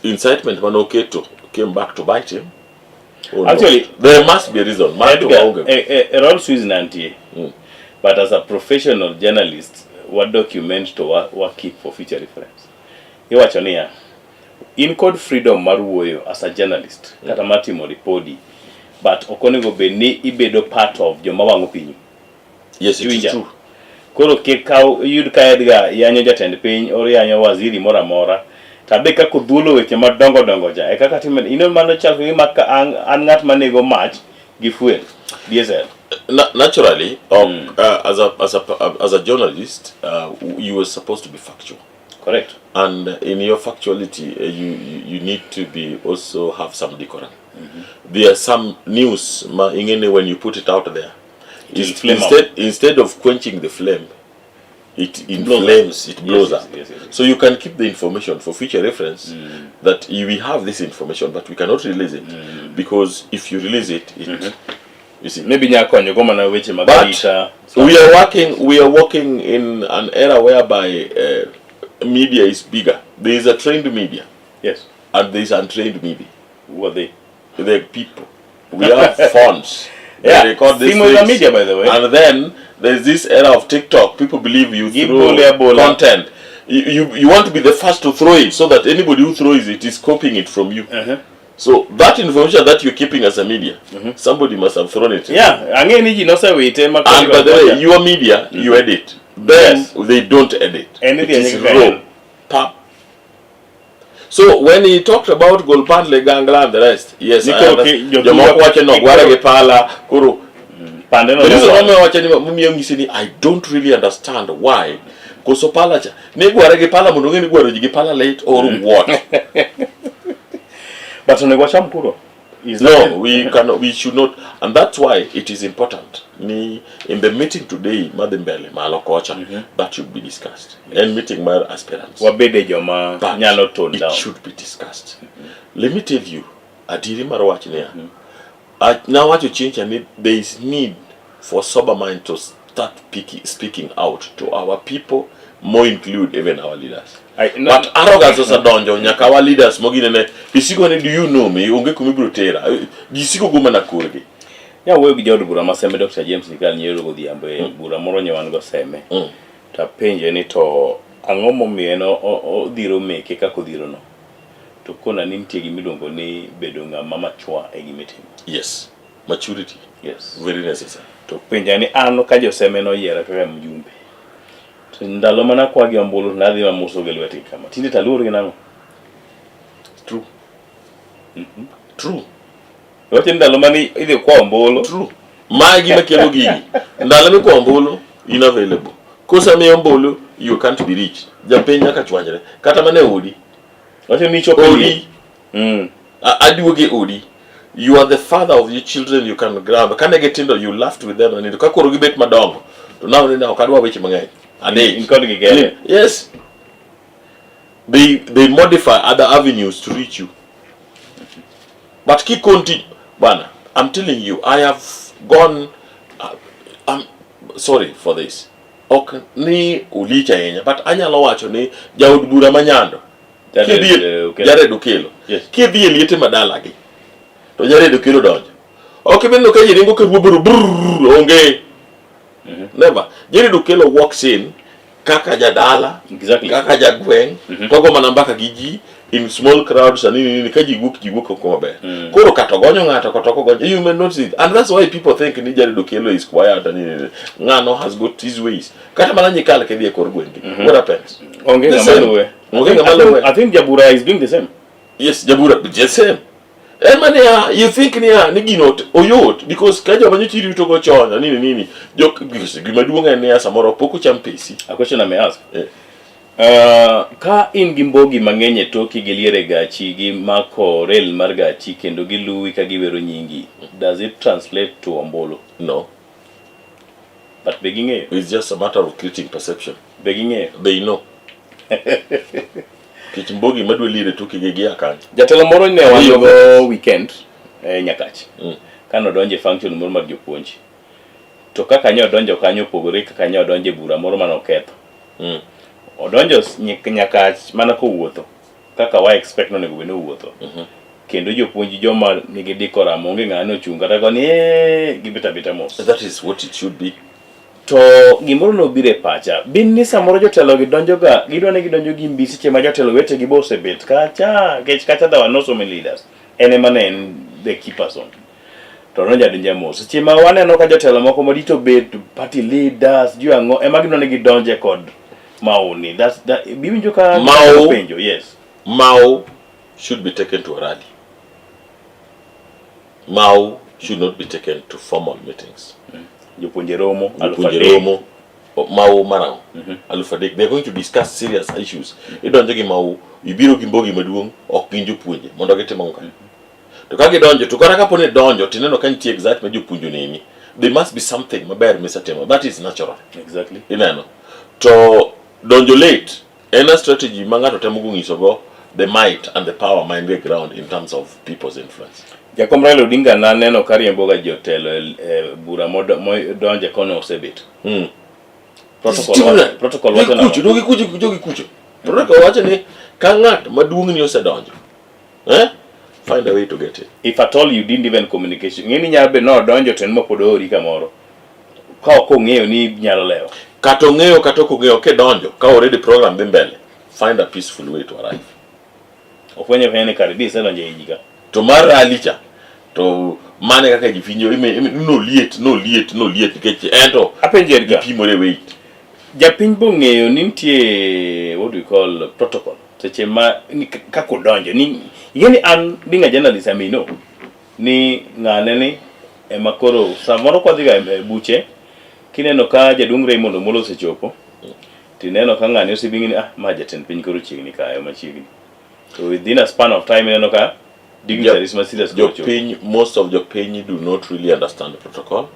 incitement mane oketo came back to bite him or not. Actually, There must be a reason. Mar to Edgar, maonge. e Rolls Swiss nantie. But as a professional journalist, wa document to wa keep for future reference. Iwacho niya, in kod freedom mar wuoyo as a journalist, kata mar timo ripodi, but ok onego bed ni ibedo part of joma wang'o pinyu. Yes, it is Iwinja? true. Koro kik kaw iyud ka Edgar yanyo jatend piny or yanyo waziri moro amora. Tabe kaka odhuolo weche madongo dongo cha e kaka time ino mano chal ka gima ka an ng'at manego mach gi fuel diesel. Naturally, as a journalist, you were supposed to be factual. Correct. And in your factuality, you need to be also have some decorum. There are some news, ma ingene, when you put it out there, It will flame up. instead of quenching the flame, it Blows up. inflames, it blows up. So you can keep the information for future reference that we have this information, but we cannot release it because if you release it, it you see. Maybe nya konyo go mana weche mag But arita. we are working in an era whereby media is bigger. There is a trained media and there is untrained media. Who are they? The people. We have phones. They record these Simu is a things. media, by the way. And then there's this era of TikTok. People believe you Give throw bola bola. content. You want to be the first to throw it so that anybody who throws it is copying it from you. So that information that you're keeping as a media, somebody must have thrown it. Yeah, ang'e ni ji nosewite ma And by the way, your media, you edit. Them, they don't edit. Anything It is you can. raw. Pap. So when he talked about Golpan, Legangla and the rest, yes, I Niko understand. Jomoko wacho ni ogware gi pala, koro pande no the reason nowang'. momiyo wacho ni momiyo ng'isi ni I don't really understand why koso pala cha ne gware gi pala mondo ong'e ni gwaro ji gi pala late or what. But onego wacham kuro. Is No, that- we cannot, we should not, and that's why it is important ni in the meeting today madhi mbele malo kocha, that should be discussed and meeting mar aspirants. Wabede joma But nyalo tone it down. should be discussed. Let me tell you, adieri mar wach niya, nawacho chieng' cha ni there is need for sober mind to start speaking out to our people, more include even our leaders. No, But arrogance osedonjo nyaka our leaders moginene isiko ni, "Do you know me? Onge kuma ibiro tera." Ji siko go mana korgi. Nya wuoyo gi jaod bura ma Seme, Dr. James Nyikal, nyoro godhiambo e bura moro nyo wan go Seme. Tapenje ni to ang'o momiyo en odhiro meke kaka odhiro no. To kona ni nitie gimiluongo ni bedo ng'ama mature e gimitimo. Yes, maturity. Very necessary. To penja ni an ka joseme noyiera kaka mjumbe. To ndalo mana kwa gi ombulu to nadhi mamoso gi lwetgi kama. Tinde taluor gi nang'o? True. True. Wacho ni ndalo mane idhi kwa ombulu. True. Ma gima kelo gigi. Ndalo mikwa ombulu, in available. Kosemiyo ombulu, you can't be reached. Japiny nyaka chwanyre. Kata mana e odi. Wacho ni ichopo e Odi. Aduogi e odi. You are the father of your children, you can grab. Kane gitindo, you laughed with them. And ka koro gibet madongo. To now ni ok adwa weche mang'eny. Adich. In kodgi kende. Yes. They modify other avenues to reach you. But keep continue. Bana, I'm telling you, I have gone. I'm sorry for this. Ok ni ulich ahinya, but anyalo wacho ni jaod bura ma Nyando, Jared, Okello. Jared Okello. Kidhi e liete madalagi, to Jared Okello donjo. Ok ibineno ka ji ringo ka ruo brrr, onge. Never. Jared Okello walks in kaka jadala, kaka jagweng', togo mana mbaka gi ji in small crowds and nini nini, ka ji wuok oko maber. Koro kata ogonyo ng'ato kata ok ogonyo, you may notice it. And that's why people think ni Jared Okello is quiet and nini nini. Ng'ano has got his ways. Kata mana Nyikal kidhi e kor gweng' gi. What happens? Onge The ng'ama same. luwe. Onge ng'ama luwe. I think Jabura is doing the same. Yes, Jabura, the same. En maniya, you think niya, ni gino oyot, because ka joma nyocha irito go chon, nini nini, jok, because gima duong' en niya, samoro pok ocham pesi. A question I may ask. Eh. Ka in gi mbogi mang'eny e toki gi lier e gachi gi mako rail mar gachi kendo giluwi ka giwero nyingi, does it translate to ombulu? No. But be ging'eyo? It's just a matter of creating perception. Be ging'eyo? They know. Nikech mbogi madwa liere tukegi gia kanyo. Jatelo moro ne wan go weekend e Nyakach. Kane odonjo e function moro mar jopuonj. To kaka ne odonjo kanyo opogore kaka ne odonjo e bura moro mane oketho. Odonjo Nyakach mana kowuotho kaka wa expect nonego bed ni owuotho. Kendo jopuonj joma nigi decorum onge ng'ama nochung' kata koni "Eh," gibet abeta mos. That is what it should be. To gimoro nobiro e pacha. Bin ni samoro jotelo gi donjoga, gidwa ni gidonjo gi mbi seche ma jotelo wetegi be osebet kacha, nikech kacha there were not so many leaders. En ema ne en the key person. To donjo adonja mos. Seche ma waneno ka jotelo moko madito bet party leaders, jo ang'o, ema gidwa ni gidonje kod maoni. That's that, biwinjo ka Mao. penjo, yes. Mao should be taken to a rally. Mao should not be taken to formal meetings. Jopuonje romo, aluf Jopuonje adek. romo, Mao marang'o? 3000. They are going to discuss serious issues. Idonjo gi Mao, ibiro gi mbogi maduong', ok gin jopuonje, mondo gitim ang'o ka? To ka gidonjo, to kata kapo ni donjo, tineno ka nitie exact ma jopuonje oneni, there must be something maber misetimo. That is natural. Exactly. Ineno. To donjo late en a strategy ma ng'ato temo go nyisogo the might and the power ma en go e ground in terms of people's influence. Jakom Raila Odinga naneno ka riemboga jotelo e bura modonje kono osebet. Protocol protocol wacho nang'o? Kucho, jogi kucho, jogi kucho. Protocol wacho ni ka ng'at maduong' ni osedonjo, eh? Find a way to get it. If at all you didn't even communication, ng'e ni nyalo bedo nodonjo to en ma pod oori kamoro. Ka ok ong'eyo ni nyalo lewo. Kata ong'eyo kata ok ong'eyo kidonjo, ka already program dhi mbele, find a peaceful way to arrive. Ofwenyo fwenya ni kare di isedonjo ei ji ka. To mar rally cha, to mane kaka ji winjo, noliet, noliet, noliet nikech ento Apenjo Edgar. gipimore weight. Japiny bong'eyo ni nitie what we call protocol. Seche ma ni kaka odonjo ni ing'e ni an being a journalist I may know ni ng'ane ni ema koro samoro kwa dhiga e buche kineno ka jaduong' Raymond Omolo osechopo tineno ka ng'ani osebingi ni ah ma jatend piny koro chiegni kayo machiegni. So within a span of time ineno ka dignitaries ma serious koro chopo. Jopiny, most of jopiny do not really understand the protocol.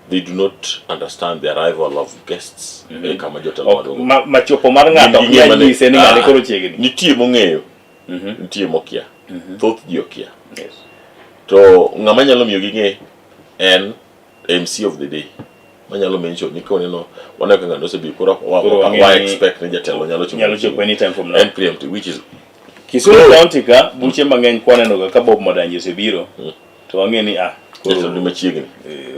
They do not understand the arrival of guests e kama jotelo Ok, madongo. machopo mar ng'ato ok Gin gi nyal ng'e nyise ni ng'ane Ah, koro chiegni. Nitie mong'eyo, nitie mokia. Thoth ji okia. Yes. To ng'ama nyalo miyo ging'e en MC of the day. Manyalo mention ni koneno waneno ka ng'ano osebiro koro Koro wang'e wa ni- expect ni jatelo nyalo chopo. Nyalo chopo anytime from now. En preemptive which is Kisumu County ka buche mang'eny kwaneno ga ka Bob Madanji osebiro to wang'e ni ah koro jatelo ni machiegni.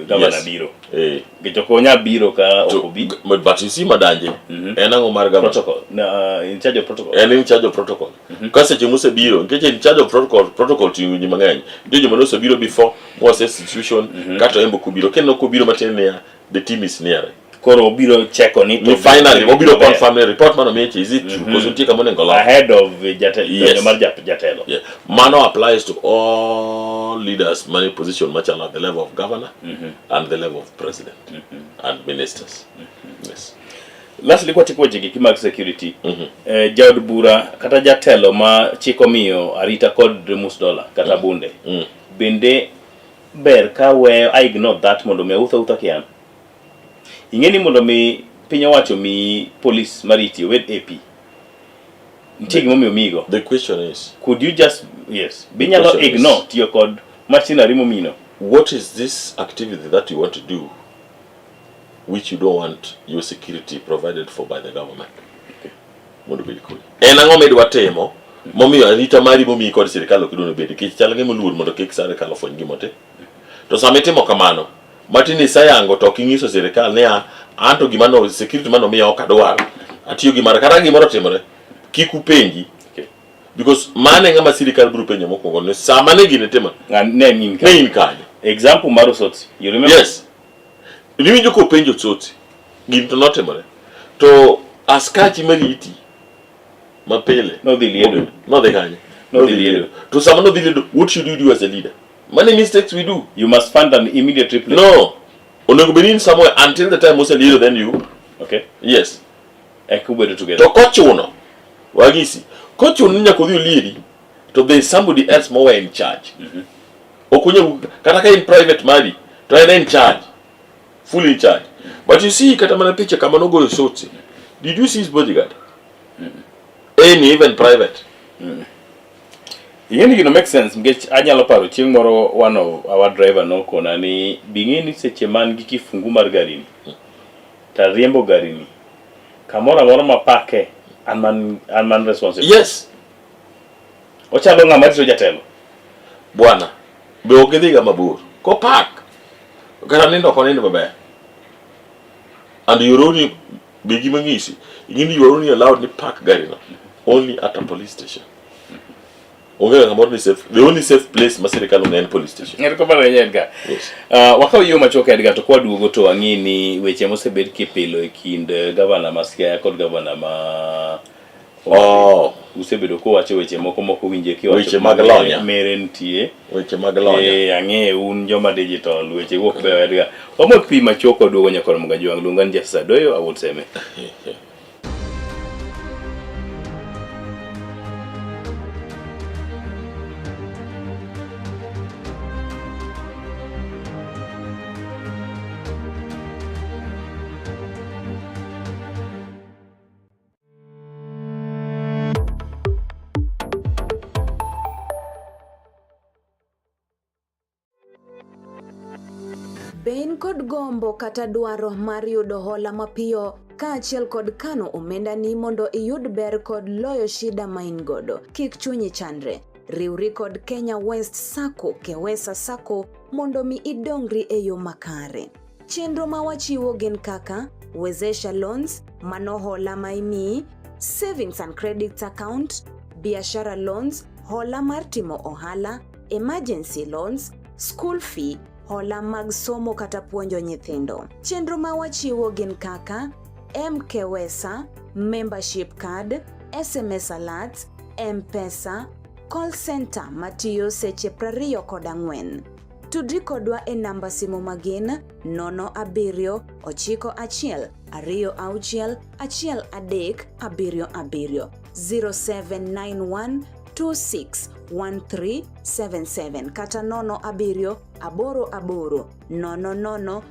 gavana Yes. biro. Eh. Nikech ok onyal biro ka ok To, obi. but you see Madanje, en ang'o mar gavana? Protocol. Na, in charge of protocol. En in charge of protocol. Ka seche mosebiro, nikech in charge of protocol, protocol ting'o ji mang'eny. Nitie joma nosebiro before, mose situation, kata en be ok obiro. Kineno kobiro matin niya, the team is near. Koro obiro cheko ni to Ni finally, obiro maber. confirm ni report mano miye is it true? Koso nitie kama onego olok. Ahead of Yes. donjo mar jatelo. Yeah. Mano applies to all leaders mane position machalo at the level of governor and the level of president and ministers. Yes. Lastly, kwatieko weche gi mag security, jaod bura kata jatelo ma chik omiyo arita kod mus dola kata bunde, bende ber ka weyo I ignore that mondo mi awuoth awuotha kian. Ing'e ni mondo mi piny owacho mi police mariti obed AP. Nitie gimomiyo omiyigo. The question is, Could you just yes, be nyalo question is- ignore tiyo kod machinery momino. what is this activity that you want to do which you don't want your security provided for by the government? Mondo obed kodi. En ang'o midwa timo momiyo arita mari momiyi kod sirikal ok idwa ni obed nikech chal gima oluor mondo kik sirikal ofweny gima otim. To sama itimo kamano, matin iseyango to ok inyiso sirikal niya anto gima no security mano miya ok adwar. Atiyo gi mara kata gimoro otimore kik upenji Okay. because mano e ng'ama sirikal biro penjo mokwongo ni sama ne gini timo Ne in ne in kanyo. Example mar Osotsi. You remember? Yes. Niwinjo kopenjo Tsotsi. Gini to notimore. To askachi mariti mapile Nodhi liedo. Nodhi kanye? Nodhi liedo. To sama nodhi liedo, what should you do as a leader? Many mistakes we do. You must find an immediate replacement. No. Onego bed in somewhere until the time oseliedo then you. Okay. Yes. Eka ubedo together. To kochuno, wagisi, kochuno ni nyaka odhi oliedi, to there is somebody else mowe in charge. Ok onyal, kata ka in private mari, to en in charge. Full in charge. But you see, kata mana picha kama nogoyo Sotsi, did you see his bodyguard? Any even private. Ing'e ni gino make sense nikech anyalo paro chieng' moro one of our driver nokona ni bing'e ni seche man gi kifungu mar garini to ariembo garini kamoro amora mapake an man an man responsible. Yes. Ochalo ng'ama rito jatelo. Bwana, be ok idhiga mabor. Kopak. Kata nindo ok onind maber. And you're only be gima ng'isi. Ing'e ni you are only allowed ni park gari no only at a police station. Onge kamoro ni safe. The only safe place ma sirikal ong'e en police station. Erokamano ahinya Edgar. Yes. Wakaw yo machuok Edgar to kwaduogo to wang'i ni weche mosebed kipilo e kind gavana ma Siaya kod gavana ma Oh, usebedo kuwacho weche moko moko winje kiwacho Weche mag lonya. mere nitie weche mag lonya. Eh, ang'e un joma digital weche wuok beyo Edgar. Wamodh pi machuok waduogo nyakoro Mgajwang' luonga ni Justice Adoyo awuod Seme. Be in kod gombo kata dwaro mar yudo hola mapiyo kaachiel kod kano omendani mondo iyud ber kod loyo shida ma in godo? Kik chunyi chandre. Riwri kod Kenya West Sacco, Kewesa Sacco mondo mi idongri e yo makare. Chenro ma wachiwo gin kaka Wezesha Loans, mano hola ma imiyi, Savings and Credit Account, Biashara Loans, hola mar timo ohala, Emergency Loans, School Fee, hola mag somo kata puonjo nyithindo. Chenro ma wachiwo gin kaka MKWESA, Membership Card, SMS Alerts, M-Pesa, Call Center matiyo seche 24. Tudri kodwa e namba simu magin 0 7 9 2 6 1 3 7 0791 261377 kata 0 7 8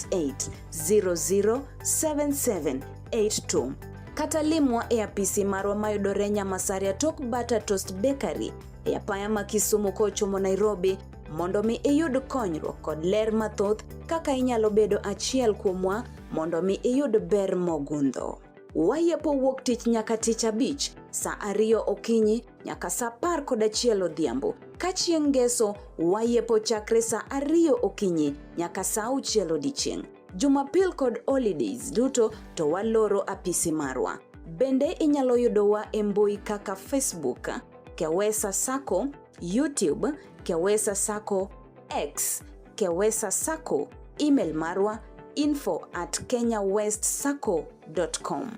8 00 7 7 82 0788 007782 kata limwa e apisi marwa mayudore Nyamasaria tok Butter Toast Bakery e apaya ma Kisumu kochomo Nairobi mondo mi iyud konyruok kod ler mathoth kaka inyalo bedo achiel kuomwa mondo mi iyud ber mogundho. Wayepo wuok tich nyaka tich abich saa 2 okinyi nyaka saa 11 odhiambo. Ka chieng' ngeso wayepo chakre saa 2 okinyi nyaka saa 6 odiechieng'. Jumapil kod holidays duto to waloro apisi marwa. Bende inyalo yudowa e mbui kaka Facebook, Kewesa Sacco, YouTube, Kewesa Sacco, X, Kewesa Sacco, email marwa info@kenyawestsacco.com.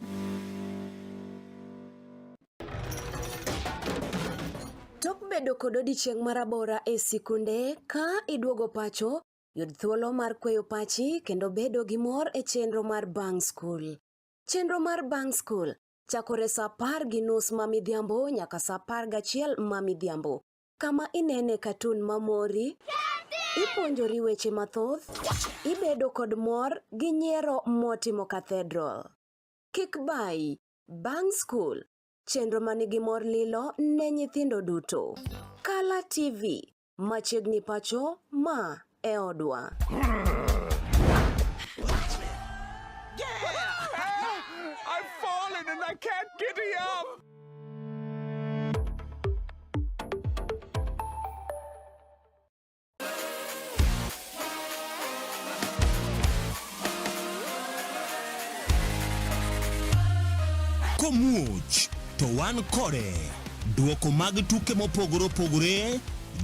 Tok bedo kod odiechieng' marabora e sikunde, ka iduogo pacho, yud thuolo mar kweyo pachi kendo bedo gi mor e chenro mar Bang' School. Chenro mar Bang' School chakore saa 10:30 ma midhiambo nyaka saa 11 ma midhiambo, kama inene katun mamori, ipuonjori weche mathoth, ibedo kod mor gi nyiero motimo cathedral. Kik bayi, Bang' School, chenro manigi mor lilo ne nyithindo duto. Kala TV, machiegni pacho, ma e odwa. I've fallen and I can't get up. Komuoch to wan kode. Duoko mag tuke mopogore opogore,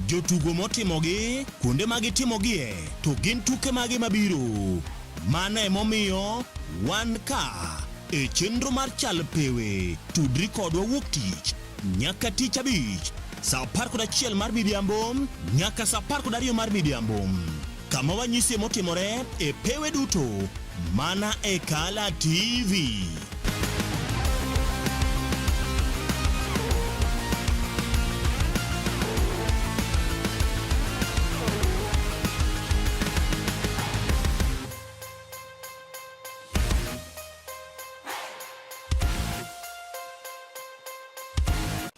jotugo motimogi, kuonde ma gitimogie, to gin tuke mage mabiro. Mano emomiyo wan ka e chenro mar Chal Pewe. Tudri kodwa wuok tich nyaka tich abich saa 11 mar midhiambo nyaka saa 12 mar midhiambo, kama wanyisie motimore e pewe duto mana e Kala TV.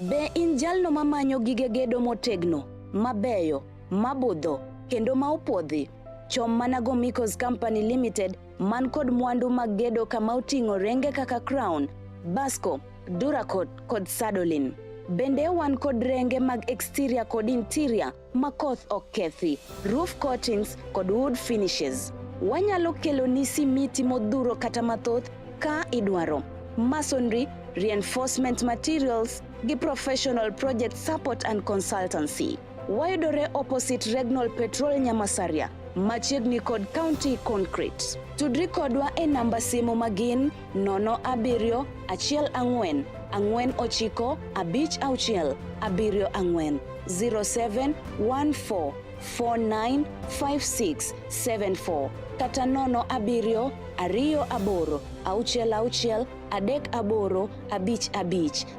Be in jalno mamanyo gige gedo motegno, mabeyo, mabudho, kendo ma opuodhi? Chom mana Gomicos Company Limited man kod mwandu mag gedo kama oting'o renge kaka Crown, Basco, Duracot kod Sadolin. Bende wan kod renge mag exterior kod interior ma koth ok kethi, roof coatings kod wood finishes. Wanyalo keloni simiti modhuro kata mathoth ka idwaro. Masonry, reinforcement materials gi professional project support and consultancy. Wayudore opposite Regnol Petrol Nyamasaria, machiegni kod County Concrete. Tudri kodwa e namba simu magin 07 14 49 56 74 0714 495674 kata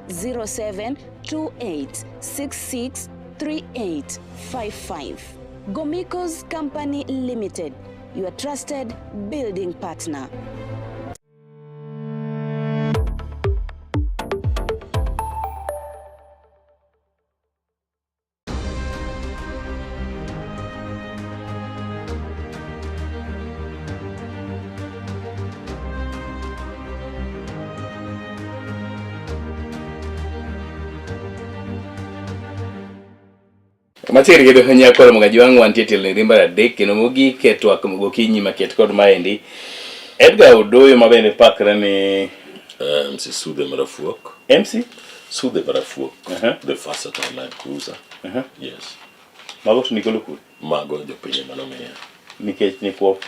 07 28 66 38 55 0728 66 3855. Gomicos Company Limited, your trusted building partner. Machiegni kendo nyakoro Mogajwang' wantie tielo ni mar adek kendo mogik e twak gokinyi maket kod maendi. Edgar Odoyo ma bende pakre ni MC Sudhe Marafuok. MC Sudhe Marafuok. The versatile Land Cruiser. Yes. Mago to nigolo kure? Mago jopiny ema nomiya. Nikech nifuok.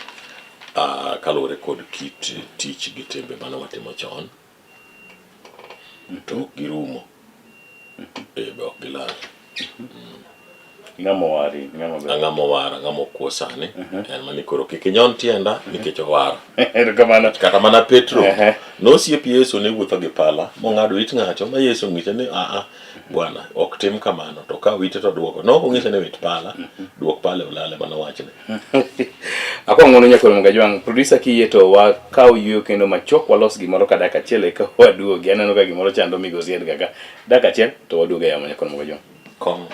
Kaluwore kod kit tich gi timbe mane watimo chon. To ok girumo. Be ok gilal. Ng'ama owari, ng'ama ber. Ang'ama owara, ang'ama okuo sani. En mani koro kik inyon tienda nikech owara. Erokamano. Kata mana Petro nosiep Yesu ne wuotho gi pala mong'ado it ng'ato ma Yesu ong'ise ni aa bwana ok tim kamano to ka wite to duoko no ong'ise ni wit pala duok pala e olale mano wachne. Akwa ng'uono nyakwar Mogajwang', producer kiyie to wakaw yueyo kendo machuok walos gimoro ka dakika achiel eka waduogi. Aneno ka gimoro chando migosi Edgar ka. Dakika achiel to waduogo e yamo nyakwar Mogajwang'. Kong'o.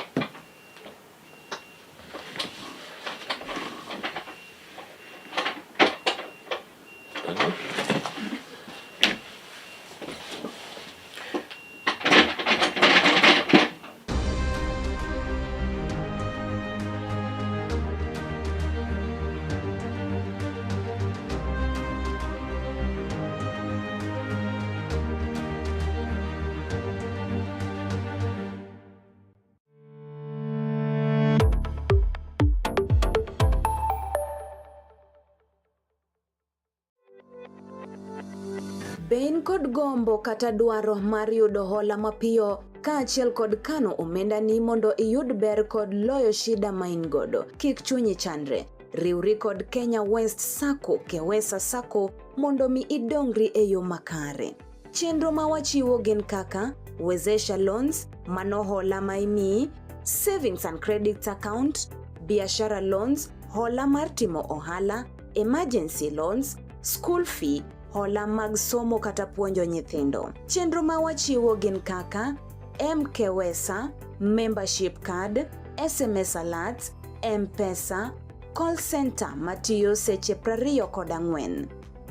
Be in kod gombo kata dwaro mar yudo hola mapiyo kaachiel kod kano omendani mondo iyud ber kod loyo shida ma in godo? Kik chunyi chandre. Riwri kod Kenya West Sacco, Kewesa Sacco mondo mi idongri e yo makare. Chenro ma wachiwo gin kaka Wezesha Loans, mano hola ma imiyi, Savings and Credit Account, Biashara Loans, hola mar timo ohala, Emergency Loans, School Fee, hola mag somo kata puonjo nyithindo. Chenro ma wachiwo gin kaka MKWESA, Membership Card, SMS Alerts, M-Pesa, Call Center matiyo seche 24.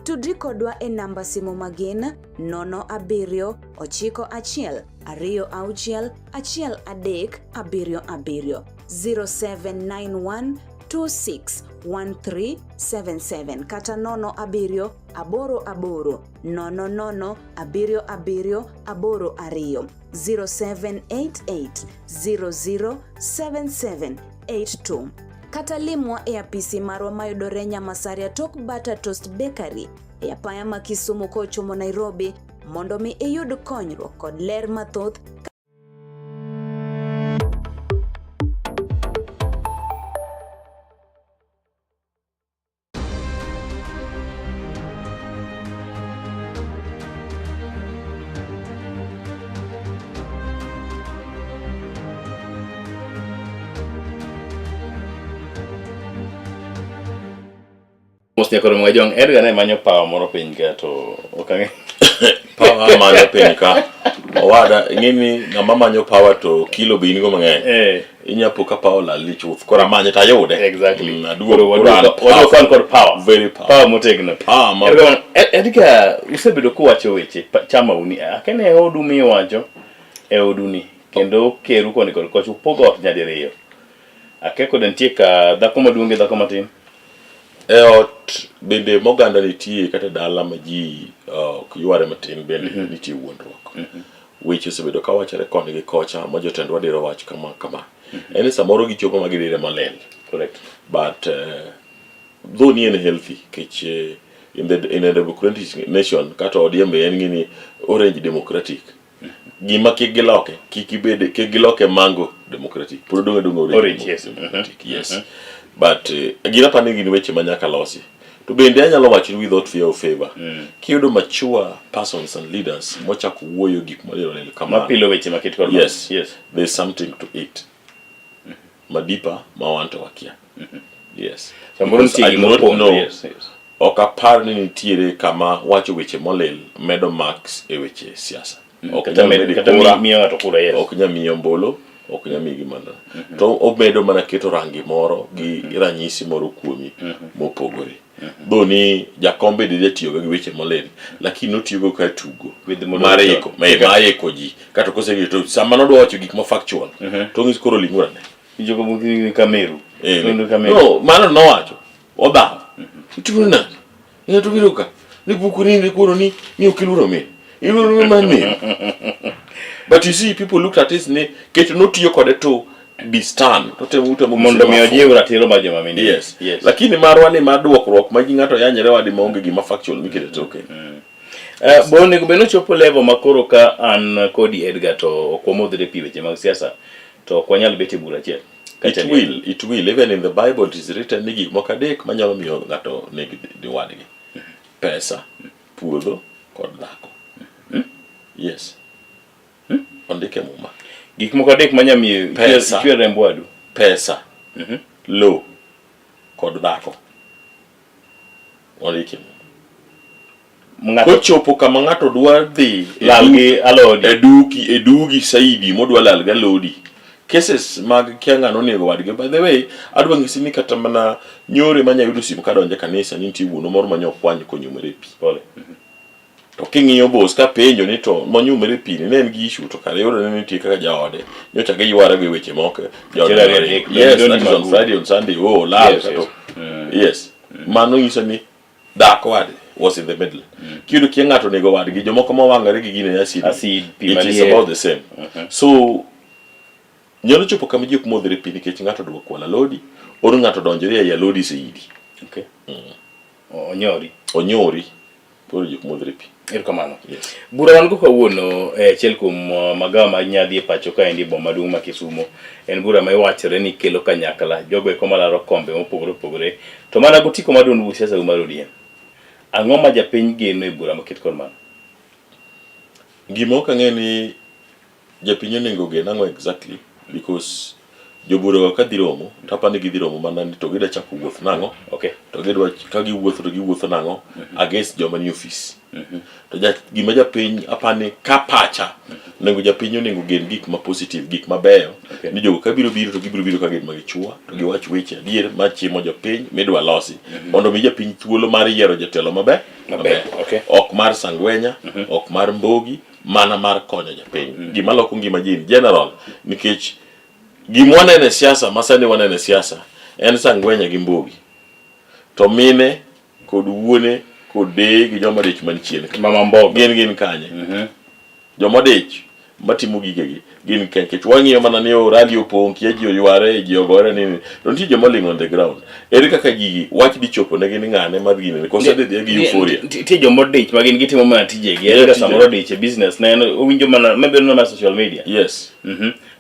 Tudri kodwa e namba simu magin 07 91 26 13 77 0791 261377 kata 07 88 00 77 82 0788 007782 kata limwa e apisi marwa mayudore Nyamasaria tok Butter Toast Bakery e apaya ma Kisumu kochomo Nairobi mondo mi iyud konyruok kod ler mathoth. Mos nyakoro Mwajong, Edgar ne manyo power moro piny ka to ok ang'e. Power manyo piny ka. Owada, ing'e ni ng'ama manyo power to kilo be in go mang'eny. Eh. Inya po ka power olal ni chuth. Koro amanye to ayude. Exactly. Aduogo Koro koro an waduogo ka wan kod power. Very power. Power motegno. Power ma- Erokamano. Edgar, usebedo kuwacho weche chama uni. Akene e odu miwacho e oduni kendo keru koni kod kocha upogo ot nyadiriyo. Akia kod nitie ka dhako maduong' gi dhako matin. E ot bende moganda nitie kata dala ma ji ok yware matin bende nitie wuondruok. Weche osebedo ka wachore koni gi kocha ma jotendwa diro wach kama kama. En ni samoro gichopo ma gidire molil. Correct. But though ni en healthy kech in a democratic nation kata ODM be en gini orange democratic. Gima kik giloke, kik ibed kik giloke mango democratic. Pod odong' adong'a orange, Orange, yes. democratic, yes. But gin apani gin weche ma nyaka losi. To bende anyalo wacho ni without fear of favor. Kiyudo mature persons and leaders mochako wuoyo gik molil olil kamano. Mapilo weche maket kod Yes. Yes. There's something to it. Madipa ma wan to wakia. Yes. Samoro Because nitie I do gima not opondo. know. Yes, yes. Ok apar ni nitiere kama wacho weche molil medo marks e weche siasa. Ok Kata nyal med, medi kata kura, miyo ng'ato kura, yes. ok nyal miyi ombulu, ok nyal miyi gima To omedo mana keto rangi moro gi ranyisi moro kuomi mopogore. Though ni jakom bende jatiyoga gi weche molil, lakini notiyogo ka tugo With the mar moderator. iko, mar iko ji. Kata kosegik to sama nodwa wacho gik ma factual, to ong'is koro ling'uru ane. Jogo mokini Kameru. Eh, Tondo Kameru. no, mano nowacho. Odhawo. Itimo nade? Ng'ato biro ka. Ni buku ni ni koro ni ni ok iluoro min. Iluoro min man min. But you see people looked at it ni kech notiyo kode to be stern. To temo utemo Mondo mi ojiw ratiro mar joma mine. Yes. Yes. Lakini marwa ni mar duokruok ma gi ng'ato yanyre wadi maonge gima factual mikete toke. Bo onego bed ni ochopo level ma koro ka an kodi Edgar to ok wamodhre pi weche mag siasa to ok wanyal bet e bura achiel. It Kata will, it will. Even in the Bible it is written ni gik moko adek manyalo miyo ng'ato neg wadgi. Pesa, puodho kod dhako. Yes. Ondik e Muma. Gik moko adek manyalo miyo Pesa. ichwer remb wadu. Pesa, lo kod dhako. Ondik e Muma. Ng'ato Kochopo kama ng'ato dwa dhi e lal gi alodi. e duki e dugi saidi modwa lal gi alodi cases mag kia ng'ano onego wadgi by the way adwa nyisi ni kata mana nyore manya yudo simu kadonjo e kanisa ni nitie wuono moro manya okwany konyumore e pi Pole. to king'iyo bos kapenjo ni to monyumore e pi ni ne en gi issue to kare yudo ni nitie kaka jaode nyocha giyware gi weche moko jaode Achiel, ariyo, noringo. adek, yes doni that is on magu. Friday on Sunday oh lal Yes, kato yes. yes mano nyiso ni dhako wade was in the middle kiyudo kia ng'ato onego wadgi jomoko mawang'ore gi gine acid Acid, pi it is maliet. about the same so nyalo chopo kama ji ok modhre pi nikech ng'ato odwa kwalo alodi or ng'ato donjore ei alodi saidi Okay. Onyori. onyori koro ji ok modhre pi Erokamano. Yes. Bura wan go kawuono e achiel kuom magawa mar nyadhi e pacho kaendi e boma maduong' ma Kisumo. En bura ma iwachore ni kelo kanyakla jogo eko malaro kombe mopogore opogore. To mana gotiko mar duond buch siasa mar ODM. Ang'o ma japiny geno e bura moket kod mano? Gima ok ang'e ni japiny onego ogen ang'o exactly because jobura go ka dhi romo to apani gidhi romo mana ni to gidwa chako wuoth nang'o Okay. to gidwa ka giwuotho to giwuotho nang'o against joma ni ofis to ja, gima japiny apani ka pacha onego japiny onego gen gik ma positive gik mabeyo Okay. ni jogo ka biro biro to gibiro biro ka gin ma gichwa to giwach weche adier machimo jopiny midwa losi mondo mi japiny thuolo mar yiero jatelo maber Maber, okay. ok mar sangwenya ok mar mbogi mana mar konyo japiny gima loko ngima ji in general nikech gima waneno e siasa ma sani waneno e siasa en sangwenya gi mbogi to mine kod wuone kod deye gi joma dich man chien ka Mama mboga. gin kanye joma dich matimo gigegi gin kanye nikech wang'iyo mana ni oh, rally opong' kia ji oyware ji ogore nini to nitie joma oling' on the ground ere kaka gigi wach dhi chopo negi ni ng'ane mar gini koso dhi dhi gi euphoria Nitie joma odich ma gin gitimo mana tijegi. Yeah, En ka tije. samoro odich e business ne en owinjo mana maybe oneno mana social media. yes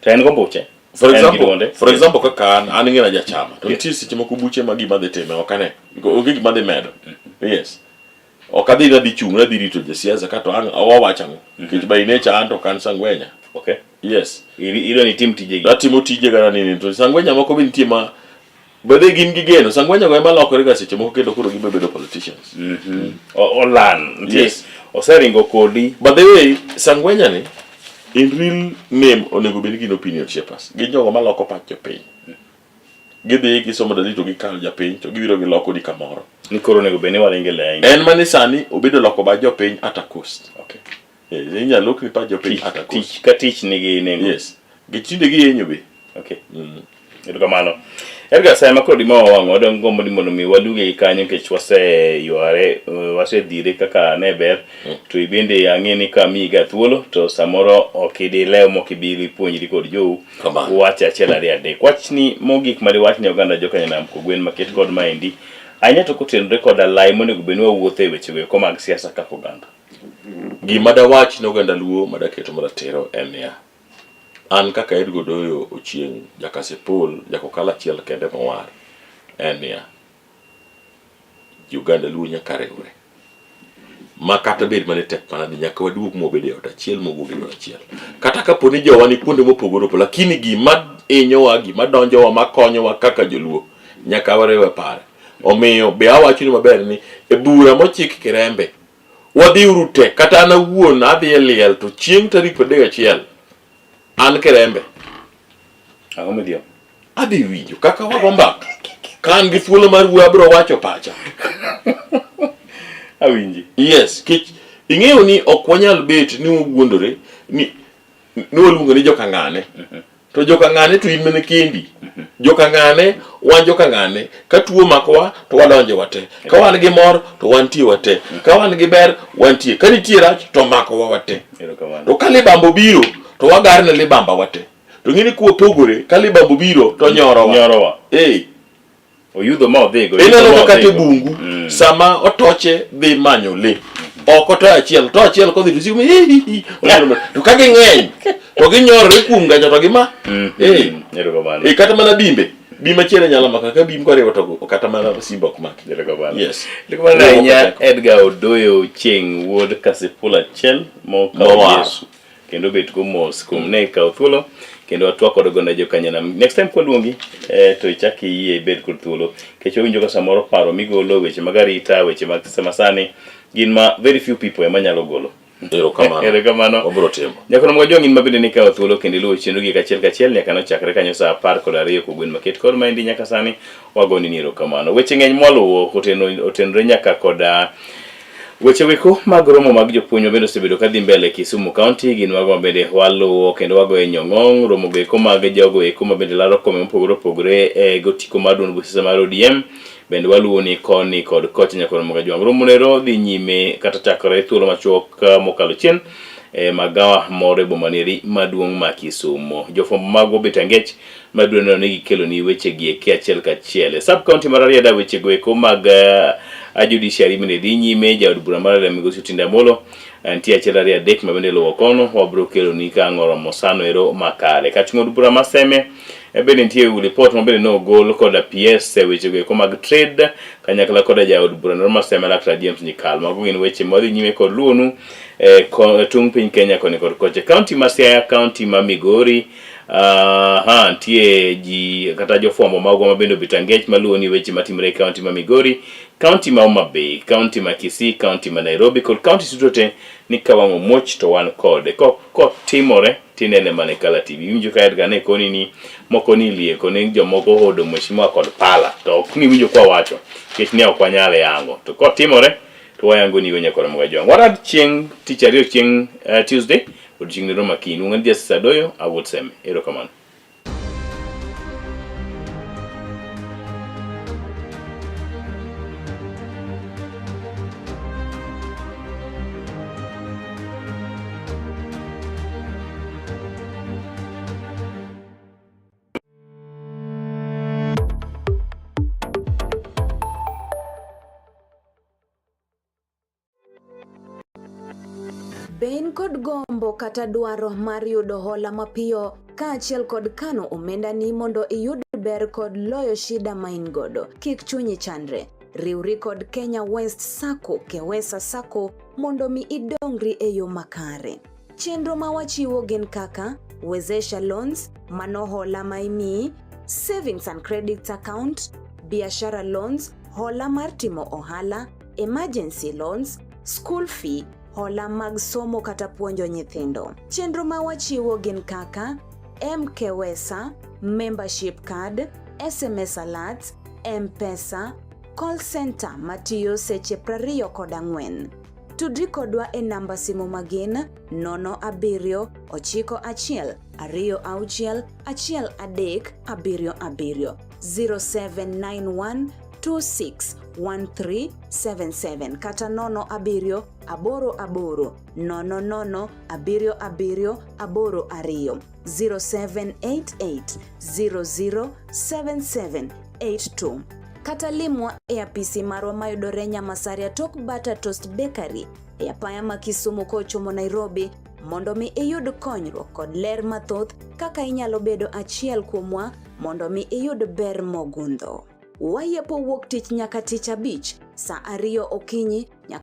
To en gombuche. For En gi example, duonde. for example kaka an ng'ena jachama to nitie seche moko buche ma gima dhi time ok ane onge gima dhi medo yes ok adhi nadhi chung' nadhi rito jasiasa kato ang' wawacho ang'o nikech by nature an to ok an sangwenya Okay. yes Idwa ni tim tijegi. atimo tije kata nini to sangwenya moko be nitie ma bende gin gi geno sangwenya go ema lokore ga seche moko kendo koro gibe bedo politicians Olan. Nitie. Yes. Oseringo kodi. by the way sangwenya ni In real name onego bed ni gin opinion shapers. Gin jogo maloko pach jopiny. Gidhi gisomo dalili to gikawo japiny to gibiro giloko ni kamoro. Ni koro onego bed ni waringe laini. En mani sani obedo loko pach jopiny at a cost. Okay. Eh, inyalo lokni pach jopiny at a cost. Tich ka tich nigi nengo. Yes. Gitinde giyenyo be. Okay. Erokamano. Edgar Sama koro dima wawang'o wadong gombo ni mondo mi waduge gi kanyo nikech waseyware wasedhire kaka ne ber to ibende ang'e ni ka miyi ga thuolo to samoro ok idilew mok ibi ipuonjri kod jou Kamano. wach achiel ariyo adek wachni mogik madiwach ne oganda jokanyanam kogwen maket kod maendi ahinya to kotenore koda lai monego bed ni wawuotho e wechego eko mag siasa kaka oganda. Gima dawach ne oganda Luo madaketo maratiro en niya, an kaka Edgar Odoyo Ochieng' Jakasipul Jakokala achiel kende mowar en niya, Uganda Luo nyaka riwre ma kata bed mane tek manade nyaka waduog mwabed e ot achiel mwawuog e dwol achiel kata kapo ni jowa ni kuonde mopogore opogore lakini gima hinyowa gima donjowa makonyowa kaka joluo nyaka wariwe pare omiyo be awacho ni maber ni e bura mochik Kirembe wadhiuru te kata an awuon adhi e liel to chieng' tarik 31 an Kirembe Ang'o midhiyo? Adhi winjo kaka wago mbaka. Ka an gi thuolo mar wuoyo abiro wacho pacha. Awinji. Yes, kech ing'eyo ni ok wanyal bet ni wawuondore ni ni waluongo ni joka ng'ane. To joka ng'ane to in mana kendi. Joka ng'ane wan joka ng'ane. Ka tuo makowa to wadonje wate. Ka wan gi mor to wantie wate. Ka wan gi ber wantie. Ka nitie rach to makowa wate. Erokamano. To ka libamba obiro to wagar ne libamba wate. To ng'eni kuwapogore ka libamba obiro to nyorowa. Nyorowa. Eh. Oyudho ma odhigo. Ineno ka kata e bungu mm. sama otoche dhi manyo le. Ok otoyo achiel, to achiel kodhi to siko hi hi hi. To ka ging'eny to ginyorore kuom gacha to gima. Mm. Eh. Erokamano. Eh, kata mana bimbe. Bim achiel nyalo mako ka bim koriwo to kata mana simba ok maki. Erokamano. Yes. Erokamano ahinya Edgar Odoyo Ochieng' wuod Kasipul achiel mokawo Yesu. kendo bet go mos kuom ne ikawo thuolo kendo watwak kod oganda jokanyanam next time kwaluongi eh, to ichak iyie ibed kod thuolo nikech wawinjo ka samoro paro migolo weche mag arita weche mag siasa masani gin ma very few people ema nyalo golo Erokamano. Erokamano. Wabiro timo. Nyakono Mwajwang' in ma bende nikawo thuolo kendo iluwo chenro gi kachiel kachiel nyaka nochakre kanyo saa 12 kogwen maket kod maendi nyaka sani wagoni ni erokamano. Weche ng'eny mwaluwo otenore nyaka koda Weche weko mag romo mag jopuonj mabende osebedo ka dhi mbele Kisumu County gin mago mabende waluwo kendo wagoye nyong'ong' romo go eko mag jogo eko mabende laro kome mopogore opogore e gotiko mar duond buch siasa mar ODM bende waluwo ni koni kod kocha nyaka romo ga jwang' romo nero dhi nyime kata chakore thuolo machuok mokalo chien e magawa moro e boma neri maduong' ma Kisumu. Jofwambo magwa obet angech mabiro neno ni gikeloni wechegi eki achiel kachiel. E sub county mar Rarieda wechego eko mag judiciary bende dhi nyime. Jaod bura mar Rarieda Migosi Otiende Amolo nitie achiel ariyo adek ma bende luwo kono wabiro keloni ka ang' oromo sano ero makare. Kachung' od bura ma Seme bende nitie ripot ma bende nogol koda PS e wechego eko mag trade kanyakla koda jaod bura no ma Seme Laktar James Nyikal. Mago gin weche ma wadhi nyime kod luwonu e tung' piny Kenya koni kod kocha. County ma Siaya, county ma Migori, Aha, nitie ji kata jofwambo magwa ma bende obet angech maluwo ni weche matimore e kaunti ma Migori, kaunti ma Homa Bay, kaunti ma Kisii, kaunti ma Nairobi kod kaunti duto te ni ka wang' omuoch to wan kode. Kotimore tinene mana e Kala TV. Iwinjo ka Edgar ne koni ni moko ni lieko ni jomoko ohodo mheshimiwa kod pala to ok ni winjo kwa wacho nikech ne ok wanyal yango. To kotimore to wayango ni iwe nyakora Mogajwang'. Warad chieng' tich ariyo chieng' Tuesday Odiochieng' ni roma kiny. Luonga ni Justice Adoyo, awuod Seme. Erokamano. Be in kod gombo kata dwaro mar yudo hola mapiyo kaachiel kod kano omendani mondo iyud ber kod loyo shida ma in godo? Kik chunyi chandre. Riwri kod Kenya West Sacco, Kewesa Sacco mondo mi idongri e yo makare. Chenro ma wachiwo gin kaka Wezesha Loans, mano hola ma imiyi, Savings and Credit Account, Biashara Loans, hola mar timo ohala, Emergency Loans, School Fee, hola mag somo kata puonjo nyithindo. Chenro ma wachiwo gin kaka MKWESA, membership card, SMS alerts, M-Pesa, call center matiyo seche 24. Tudri kodwa e namba simu magin 07 91 26 13 77 0791 261377 kata 07 88 00 77 82 0788 007782 kata limwa e apisi marwa mayudore Nyamasaria tok Butter Toast Bakery e apaya ma Kisumu kochomo Nairobi mondo mi iyud konyruok kod ler mathoth kaka inyalo bedo achiel kuomwa mondo mi iyud ber mogundho. Wayepo wuok tich nyaka tich abich saa 2 okinyi nyaka